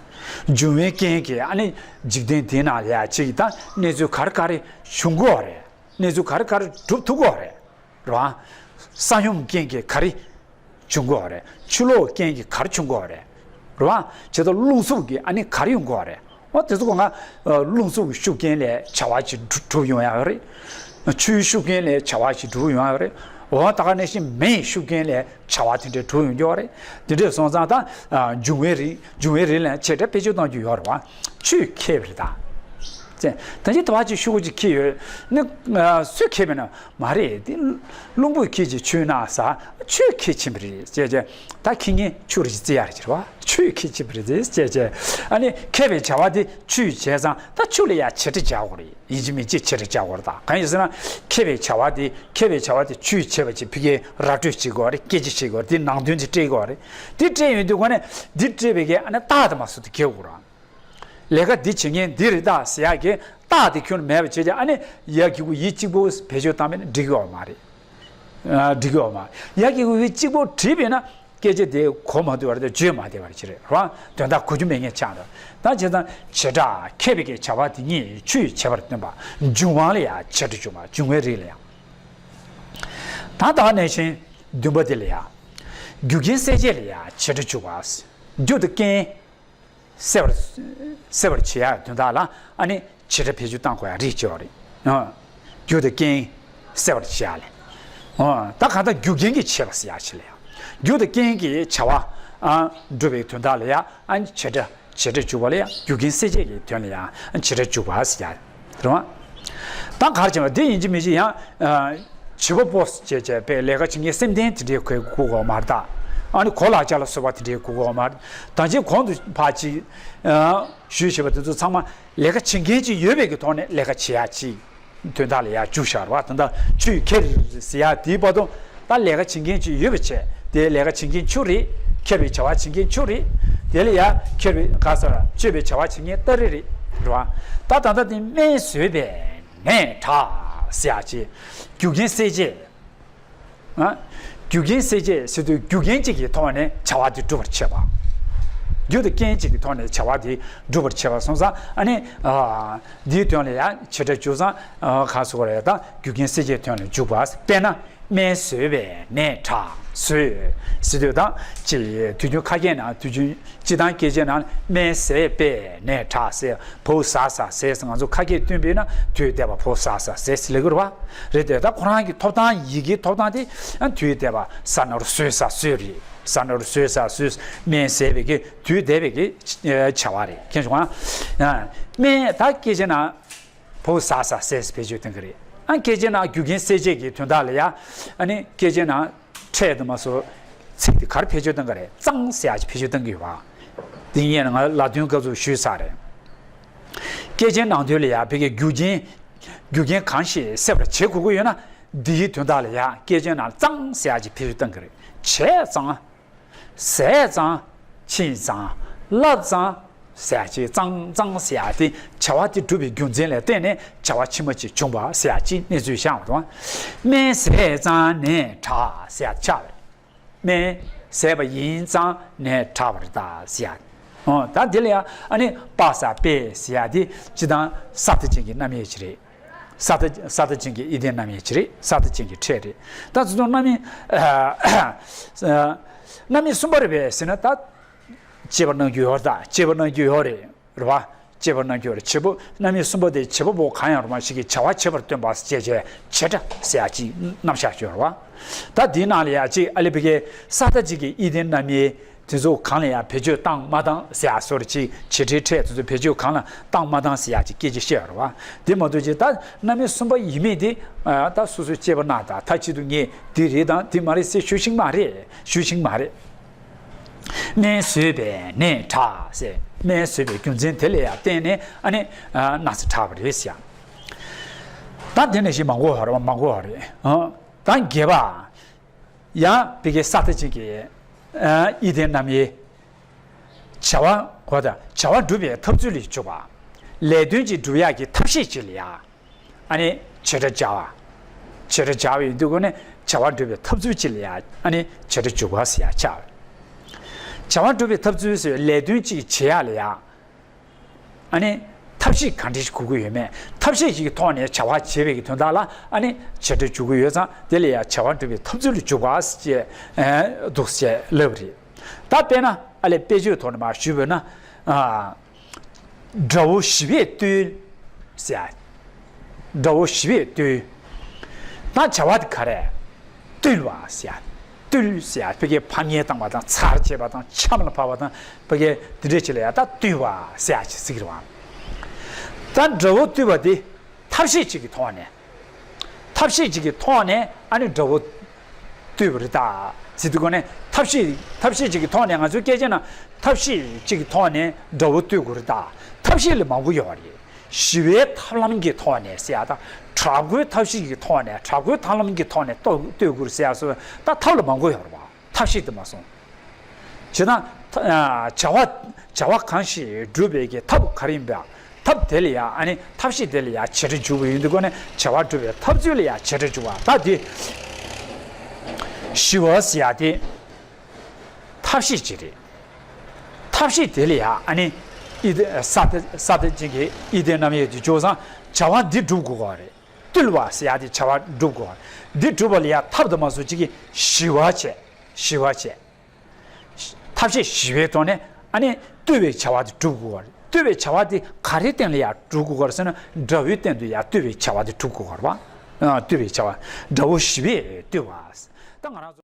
འབྱུང་བའི་རྐྱེན་གྱིས་ཨ་ནི་འཇིག་རྟེན་འདི་ནང་ལ་ཡ་ཅིག་ད་གནས་ཚུལ་ག་རེ་ག་རེ་བྱུང་གི་ཡོད་རེད། གནས་ཚུལ་ག་རེ་ག་རེ་སྒྲུབ་ཐུབ་ཀྱི་ཡོད་རེད། རེད་བ། ས་ཡོམ་རྐྱེན་གྱིས་ག་རེ་བྱུང་གི་ཡོད་རེད། ཆུ་ལོག་རྐྱེན་གྱིས་ག་རེ་བྱུང་གི་ཡོད་རེད། རེད་བ། བྱས་ཙང་རླུང་འཚུབ་ཀྱིས་ཨ་ནི་ག་རེ་ཡོང་གི་ཡོད་རེད། འོ་དེ་ཚོ་གང་ག་རླུང་འཚུབ་ཀྱི་ཤུགས་རྐྱེན་ལས་བྱ་བ་ཅིག་གྲུབ་ཡོང་ཡག་རེད། ཆུའི་ཤུགས་རྐྱེན་ལས་བྱ་བ་ཅིག་གྲུབ་ཡོང་ཡག་རེད། འོ་ད་ག་ནང་བཞིན་མེའི་ཤུགས་རྐྱེན་ལས་བྱ་བ་དེ་འདྲ་གྲུབ་ཡོང་གི་ཡོད་རེད། དེ་འདྲ་སོང་ཙང་ད་འབྱུང་བའི་རིགས་འབྱུང་བའི་རིགས་ལ་བྱེད་སྒྲ་བེད་སྤྱོད་གཏོང་རྒྱུ་ཡོད་རེད་བ། ཆུས་ཁྱེར་བ་རེད་ད། ད་ཅི་ད་བ་ཅིག་ཤུགས་ཅིག་ཁྱེར་ཡོད་ནི། སུས་ཁྱེར་བས་ན། མ་རེད་དེ། རླུང་བུས་ཁྱེར་གྱི་ཆུའི་ནང་ཟ། ཆུས་ཁྱེར་ཕྱིན་པ་རེད་ཅེས་བྱས། ད་ཁྱེར་མཁན་ཆུ་རེད་ཅེས་བརྩི་ཡ་རེད་ཟེར་བ། ཆུས་ཁྱེར་ཕྱིན་པ་རེད་ཅེས་བྱས། ཨ་ནི་ཁྱེར་བའི་བྱ་བ་དེ་ཆུས་བྱས་ཙང་ད་ཆུ་ལ་ཡ་བྱེད་སྒྲ་རྒྱག་དགོས་རེད། ཡིན་གཅིག་མིན་གཅིག་བྱེད་སྒྲ་རྒྱག་དགོས་རེད། ད་གང་ཡིན་ཟེར་ན་ཁྱེར་བའི་བྱ་བ་དེ་ཁྱེར་བའི་བྱ་བ་དེ་ཆུས་བྱས་པ་ཅིག་ཕ་གིའི་ར་སྤྲོད་བྱེད་དགོས་རེད། སྐད་ཆ་བྱེད་དགོས་རེད། དེ་ནང་དོན་དེ་སྤྲད་དགོས་རེད། དེ་སྤྲད་ཡོང་དུས་ཁོ་ནས་འདི་སྤྲད་པའི་གི་ཨ་ནི་རྟགས་དེ་མ་སུ་དེ་གྱེར་དགོས་རེད། ལས་ཀ་འདི་བྱེད་མཁན་འདི་རེད་ད་ཟེར་ཡག་གི་རྟགས་དེ་ཁྱོན་ནས་མེད་པ་བྱས་ཀྱང་ཨ་ནི་ཡ་གི་གུ་ཡི་གཅིག་པོ་བེད་སྤྱོད་བཏང་བས་ན་འགྲིག་གི་ཡོད་མ་རེད། ཨ་འགྲིག་གི་ཡོད་མ་རེད། ཡ་གི་གུ་ཡི་གཅིག་པོ་བྲིས་པས་ན་སྐད་ཆ་དེ་གོ་མ་ཐུབ་པ་རེད། བརྗོད་མ་བདེ་བ་རེད་ཅི་རེད་ར། དོན་དག་གོ་རྒྱུ་མེད་མཁན་ཆགས་འགྲོ། ད་བྱས་ཙང་བྱེད་སྒྲ་ཁྱེར་བའི་གི་བྱ་བ་དེ་ཉིད་ཆུས་བྱས་པར་སྟོན་པ། འབྱུང་བ་ལ་ཡ་བྱེད་སྒྲ་འཇུག་པ། འབྱུང་བའི་རིགས་ལ་ཡ། ད་ད་ག་ནང་བཞིན་བདུན་པ་དེ་ལ་ཡ། རྒྱུ་རྐྱེན་སེལ་བྱེད་ལ་ཡ་བྱེད་སྒྲ་འཇུག་པ། རྒྱུ་དང་རྐྱེན། སེལ་བར། སེལ་བར་བྱེད་ཡག་དོན་དག་ལ་ཨ་ནི་བྱེད་སྒྲ་བེད་སྤྱོད་བཏང་དགོས་ཡག་རིགས་ཅིག་ཡོད་རེད། ཨ། རྒྱུ་དང་རྐྱེན་སེལ་བར་བྱེད་ཡག་ལས། ཨ། ད་གང་ལྟར་རྒྱུ་རྐྱེན་གྱིས་བྱས་པ་ཟེར་ཡག་ཅིག་ལ་ཡ། རྒྱུ་དང་རྐྱེན་གྱིས་བྱ་བ་ཨ་སྒྲུབ་པའི་དོན་དག་ལ་ཡ་ཨ་ནི་བྱེད་སྒྲ་བྱེད་སྒྲ་འཇུག་པ་ལ་ཡ་རྒྱུ་རྐྱེན་སེལ་བྱེད་ཀྱི་དོན་ལ་ཡ་བྱེད་སྒྲ་འཇུག་པ་ཟེར་ཡག་རེད་བ། ད་གར་བྱས་པ་འདི་ཡིན་གཅིག་མིན་གཅིག་ཡང་ཨ། བྱེད་པ་པོ་ཟེར་བྱས་པའི་ལས་ཀ་བྱེད་མཁན་སེམས་ལྡན་དེ་འདྲའི་གོ་དགོས་མ་རེད་ད། ཨ་ནི་གོ་ལག་ཆ་ལ་སོགས་པ་དེ་འདྲའི་གོ་དགོས་མ་རེད། ད་ཅི་གོང་དུ་ཕར་ཅིག་ཨ། ཞུས་བྱས་པ་དེ་ཚོ་ཚང་མ་ལས་ཀ་བྱེད་མཁན་ཅིག་ཡོད་པའི་གི་ཐོག་ནས་ལས་ཀ་བྱེད་ཡག་ཅིག་ དོན་དག་ལ་ཡར་འཇུག་བཞག་རེད་བ། ད་ལྟ་ཆུས་ཁྱེར་ཟེར་ཡ་དེའི་བར་དུ་ད་ལས་ཀ་བྱེད་མཁན་ཅིག་ཡོད་པ་བྱས། དེ་ལས་ཀ་བྱེད་མཁན་ཆུ་རེད། ཁྱེར་བའི་བྱ་བ་བྱེད་མཁན་ཆུ་རེད། དེ་ལ་ཡར་ཁྱེར་བའི་ག་ཟེར་གཅོད་པའི་བྱ་བ་བྱེད་མཁན་སྟ་རེ་རེད། རེད་བ། ད་ད་ལྟ་དེ་སྨན་ཟོས་པས་ནད་དྲག་ཟེར་ཡ་ཅིག་རྒྱུ་རྐྱེན་སེལ་བྱེད། ཨ། རྒྱུ་རྐྱེན་སེལ་བྱེད་ཟེར་དུས་རྒྱུ་རྐྱེན་གཅིག་གི་ཐོག་ནས་བྱ་བ་དེ་སྒྲུབ་པར་བྱེད་པ། རྒྱུ་དང་རྐྱེན་གཅིག་གི་ཐོག་ནས་བྱ་བ་དེ་སྒྲུབ་པར་བྱེད་པ་སོང་ཙང་། ཨ་ནི། ཨ། འདིའི་དོན་ལ་ཡང་བྱེད་སྒྲ་འཇུག་ཙང་། ཨ། གང་ཟེར་དགོས་རེད། ད་རྒྱུ་རྐྱེན་སེལ་བྱེད་དོན་ལ་འཇུག་པ། དཔེར་ན། སྨན་ཟོས་པས་ནད་དྲག་ཟོས་ཟེར་དུས་ད་ཅི་དུས་རྒྱུན་ཁ་སྐད་ནང་དུས་རྒྱུན་སྤྱི་བཏང་སྐད་ཆའི་ནང་སྨན་ཟས་པས་ནད་དྲག་ཟེར། བའོ་ཟ་ས་ཟས་ཟེར་ང་ཚོ་ཁ་སྐད་སྟོན་པས་ན་དུས་འདས་པ་བའོ་ཟ་ས་ཟས་ཟེར་ལབ་ཀྱི་རེད་བ། རེད་དེ་ད་ཁོ་རང་གི་ཐོབ་ཐང་ཡི་གེའི་ཐོབ་ཐང་དེ་ཨ་དུས་འདས་པ་ཟ་ན་རུ་ཟོས་ས་ཟོས་རེད། ཟ་ན་རུ་ཟོས་ས་ཟོས། སྨན་ཟས་པའི་གི་དུས་འདས་པའི་གི་བྱ་བ་རེད། མཁྱེན་སོང་ང་། སྨན་ད་སྐད་ཆའི་ནང་བའོ་ཟ་ས་ཟས་བེད་སྤྱོད་གཏོང་གི་རེད། ཨ་སྐད་ཆའི་ནང་རྒྱུ་རྐྱེན་སེལ་བྱེད་ཀྱི་དོན་དག་ལ་ཡ། ཨ་ནི་སྐད་ཆའི་ནང་ཕྲད་དུ་མ་སོ། ཚིག་དེ་ག་རེ་བེད་སྤྱོད་གཏོང་གི་རེད། གཙང་ཟེར་ཡག་ཅིག་བེད་སྤྱོད་གཏོང་གི་ཡོད་པ། དེ་ཡིན་ན་ང་ལ་དོན་སྐབས་སུ་ཞུས་ཚར་རེད། སྐད་ཆའི་ནང་དོན་ལ་ཡ་ཕ་གིའི་རྒྱུ་རྐྱེན། རྒྱུ་རྐྱེན་གང་ཞིག་སེལ་བར་བྱེད་དགོས་ཀྱི་ཡོད་ན། འདིའི་དོན་དག་ལ་ཡ་སྐད་ཆའི་ནང་གཙང་ཟེར་ཡག་ཅིག་བེད་སྤྱོད་གཏོང་གི་རེད། བྱས་ཙང་། ཟས་ཙང་། ཕྱིན་ཙང་། བསླབས་ཙང་། ཟེར་ཡག་ཅིག་གཙང་གཙང་ཟེར་ཡག་དེ་བྱ་བ་དེ་སྒྲུབ་པའི་རྒྱུ་མཚན་ལ་བརྟེན་ནས་བྱ་བ་ཕྱི་མ་ཅིག་བྱུང་བ་ཟེར་ཡག་ཅིག་གནས་ཚུལ་བཞག་པ་དང་། སྨན་ཟས་ཙང་ནད་དྲག་ཟེར་ཡག་ཆགས་པ་རེད། སྨན་ཟས་པ་ཡིན་ཙང་ནད་དྲག་པ་རེད་ད་ཟེར་ཡག་འོ་ད་འདི་ལ་ཡ་ཨ་ནི་པ་ས་པས་ཟེར་ཡག་དེ་སྤྱི་བཏང་ས་མཐའ་ཅན་གྱི་རྣམ་དབྱེ་ཅིག་རེད། ས་མཐའ་ས་མཐའ་ཅན་གྱི་ཨི་ལྡན་རྣམ་དབྱེ་ཅིག་རེད། ས་མཐའ་ཅན་གྱི་ཕྲད་རེད། ད་ཚུར་མཐོང་རྣམ་དབྱེ། ཨ། རྣམ་དབྱེ་གསུམ་པ་རེད་པས་ཟེར་ན་ད། སྤྱད་པ་གནང་རྒྱུ་ཡོད་རེད་ད། སྤྱད་པ་གནང་རྒྱུ་ཡོད་རེད། རེད་བ། སྤྱད་པ་གནང་རྒྱུ་ཡོད་རེད། བྱེད་པོ་རྣམ་དབྱེ་གསུམ་པ་དེ་བྱེད་པ་པོ་གང་ཡང་རུང་བ་ཞིག་གིས་བྱ་བ་བྱེད་པར་སྟོན་པ་ཞེས་བྱ་བྱེད་སྒྲ་ཟེར་ཡག་ཅིག་རྣམ་གཞག་ཅིག་ཡོད་རེད་བ། ད་དེའི་ནང་ལ་ཡ་ཅིག་ཨ་ལེ་ཕ་གིའི་ས་མཐའ་ཅན་གྱི་ཨི་ལྡན་རྣམ་དབྱེ་དེ་ཚོ་གང་ལ་ཡ་བེད་སྤྱོད་བཏང་མ་བཏང་ཟེར་ཡག་སོར་ཅིག་བྱེད་སྒྲའི་ཕྲད་དེ་ཚོ་བེད་སྤྱོད་གང་ལ་བཏང་མ་བཏང་ཟེར་ཡག་ཅིག་སྐད་ཆ་བཤད་ཡོད་རེད་བ། དེ་མ་གཏོགས་ཅིག་ད་རྣམ་དབྱེ་གསུམ་པ་ཡིན་མིན་དེ་ད་སོ་སོས་དཔྱད་པ་གནང་དང་མཐའ་གཅིག་ཏུ་ངས་འདི་རེད་དང་འདི་མ་རེད་ཟེར་ཞུ་ཤེས་མ་རེད། ཞུ་ཤེས་མ་རེད། སྨན་ཟོས་པས་ནད་དྲག་ཟེར། སྨན་ཟོས་པའི་རྒྱུ་མཚན་དེ་ལ་ཡང་བརྟེན་ནས་ཨ་ནི་ན་ཚ་དྲག་པ་རེད་ཟེར། ད་དེ་ནས་ཞིག་མང་པོ་ཡོད་རེད། མང་པོ་ཡོད་རེད། ཨ། ད་བརྒྱད་པ། ཡང་ཕ་གིའི་ས་མཐའ་ཅན་གྱི་ཨི་ལྡན་རྣམ་དབྱེ། བྱ་བ་གོ་ད་བྱ་བ་སྒྲུབ་པའི་ཐབས་ཚུལ་ལ་འཇུག་པ། ལས་དོན་གཅིག་སྒྲུབ་ཡག་གི་ཐབས་ཤེས་གཅིག་ལ་ཡ། ཨ་ནི་བྱེད་སྒྲ་སྦྱར་བ། བྱེད་སྒྲ་སྦྱར་བ་ཡིན་དུས་ཀོ་ནས་བྱ་བ་སྒྲུབ་པའི་ཐབས་ཚུལ་གཅིག་ལ་ཡ་ཨ་ནི་བྱེད་སྒྲ་འཇུག་པ་ཟེར་ཡ་ཆགས། བྱ་བ་སྒྲུབ་པའི་ཐབས་ཚུལ་ཟེར་བའི་ལས་དོན་གཅིག་བྱེད་ཡག་ལ་ཡ། ཨ་ནི་ཐབས་ཤེས་གང་འདྲ་ཞིག་དགོས་ཀྱི་ཡོད་མེད། ཐབས་ཤེས་ཤིག་གི་ཐོག་ནས་བྱ་བ་བྱེད་པའི་གི་དོན་དག་ལ་ཨ་ནི་བྱེད་སྒྲ་འཇུག་གི་ཡོད་ཙང་དེ་ལ་ཡ་བྱ་བ་སྒྲུབ་པའི་ཐབས་ཚུལ་ལ་འཇུག་པ་ཞེས་འདུག་ཅེས་ལབ་པ་རེད། ད་དཔེར་ན་ཨ་ལས་དཔེ་བརྗོད་ཐོག་ནས་མར་ཞུས་པ་ན། ཨ། དགྲ་བོ་ཞི་བས་བཏུལ། ཟེར། དགྲ་བོ་ཞི་བས་བཏུལ། ད་བྱ་བ་དེ་ག་རེ། བཏུལ་བ་ཟེར། བཏུལ་ཟེར་ཕ་གིའི་ཕམ་ཉེས་བཏང་བ་དང་ཚར་བཅད་པ་དང་ཆམ་ལ་ཕབ་པ་དང་ཕ་གིའི་དེ་འདྲས་ཅིག་ལ་ཡ་ད་བཏུལ་བ་ཟེར་ཅིག་ཟེར་གི་རེད་བ། ད་དགྲ་བོ་བཏུལ་བ་དེ་ཐབས་ཤེས་ཅིག་གི་ཐོག་ནས། ཐབས་ཤེས་གཅིག་གི་ཐོག་ནས་ཨ་ནི་དགྲ་བོ་བཏུལ་བ་རེད་ད། ཟེར་དུས་ཀོ་ནས་ཐབས་ཤེས་ཐབས་ཤེས་གཅིག་གི་ཐོག་ནས་ང་ཚོའི་སྐད་ཆ་ནང་ཐབས་ཤེས་གཅིག་གི་ཐོག་ནས་དགྲ་བོ་བཏུལ་དགོས་རེད་ད། ཐབས་ཤེས་ལ་མང་པོ་ཡོད་རེད། ཞི་བའི་ཐབས་ལམ་གྱི་ཐོག་ནས་ཟེར་ཡ་ད། དྲག་པོའི་ཐབས་ཤེས་ཀྱི་ཐོག་ནས་དྲག་པོའི་ཐབས་ལམ་གྱི་ཐོག་ནས་བཏུལ་བཏུལ་དགོས་རེད་ཟེར་ཡ་སོགས་ད་ཐབས་ལ་མང་པོ་ཡོད་རེད་བ། ཐབས་ཤེས་དེ་མ་སོང་། བྱས་ན། བྱ་བ་བྱ་བ་གང་ཞིག་སྒྲུབ་པའི་གི་ཐབས་ག་རེ་ཡིན་པ། ཐབས་དེ་ལ་ཡ་ཨ་ནི་ཐབས་ཤེས་དེ་ལ་ཡ་བྱེད་སྒྲ་འཇུག་པ་ཡིན་དུས་ཀོ་ནས་བྱ་བ་སྒྲུབ་པའི་ཐབས་ཚུལ་ལ་ཡ་བྱེད་སྒྲ་འཇུག་པ་ད་དེ། ཞི་བ་ཟེར་ཡ་དེ། ཐབས་ཤེས་ཅིག་རེད། ཐབས་ཤེས་དེ་ལ་ཡ་ཨ་ནི། ཨི་དེ་ས་དེ་ས་དེ་ཅན་གྱི་ཨི་དེ་རྣམ་དབྱེ་དེ་འཇོག་ཙང་བྱ་བ་འདི་སྒྲུབ་དགོས་པ་རེད། བཏུལ་བ་ཟེར་ཡ་དེ་བྱ་བ་སྒྲུབ་དགོས་པ་རེད། འདི་སྒྲུབ་པ་ལ་ཡ་ཐབས་དུ་མ་སོགས་ཅིག་གིས་ཞི་བ་བྱས། ཞི་བ་བྱས། ཐབས་ཤེས་ཞི་བའི་ཐོག་ནས་ཨ་ནི་བཏུལ་བའི་བྱ་བ་དེ་སྒྲུབ་དགོས་པ་རེད། བཏུལ་བའི་བྱ་བ་དེ་ག་རེའི་སྟེང་ལ་ཡང་སྒྲུབ་དགོས་པ་རེད་ཟེར་ན་དགྲ་བོའི་སྟེང་དུ་ཡང་བཏུལ་བའི་བྱ་བ་དེ་སྒྲུབ་དགོས་པ་རེད་བ། ཨ། བཏུལ་བའི་བྱ་བ། དགྲ་བོ་ཞི་བས་བཏུལ་བ། ད་ང་རང་ཚོ།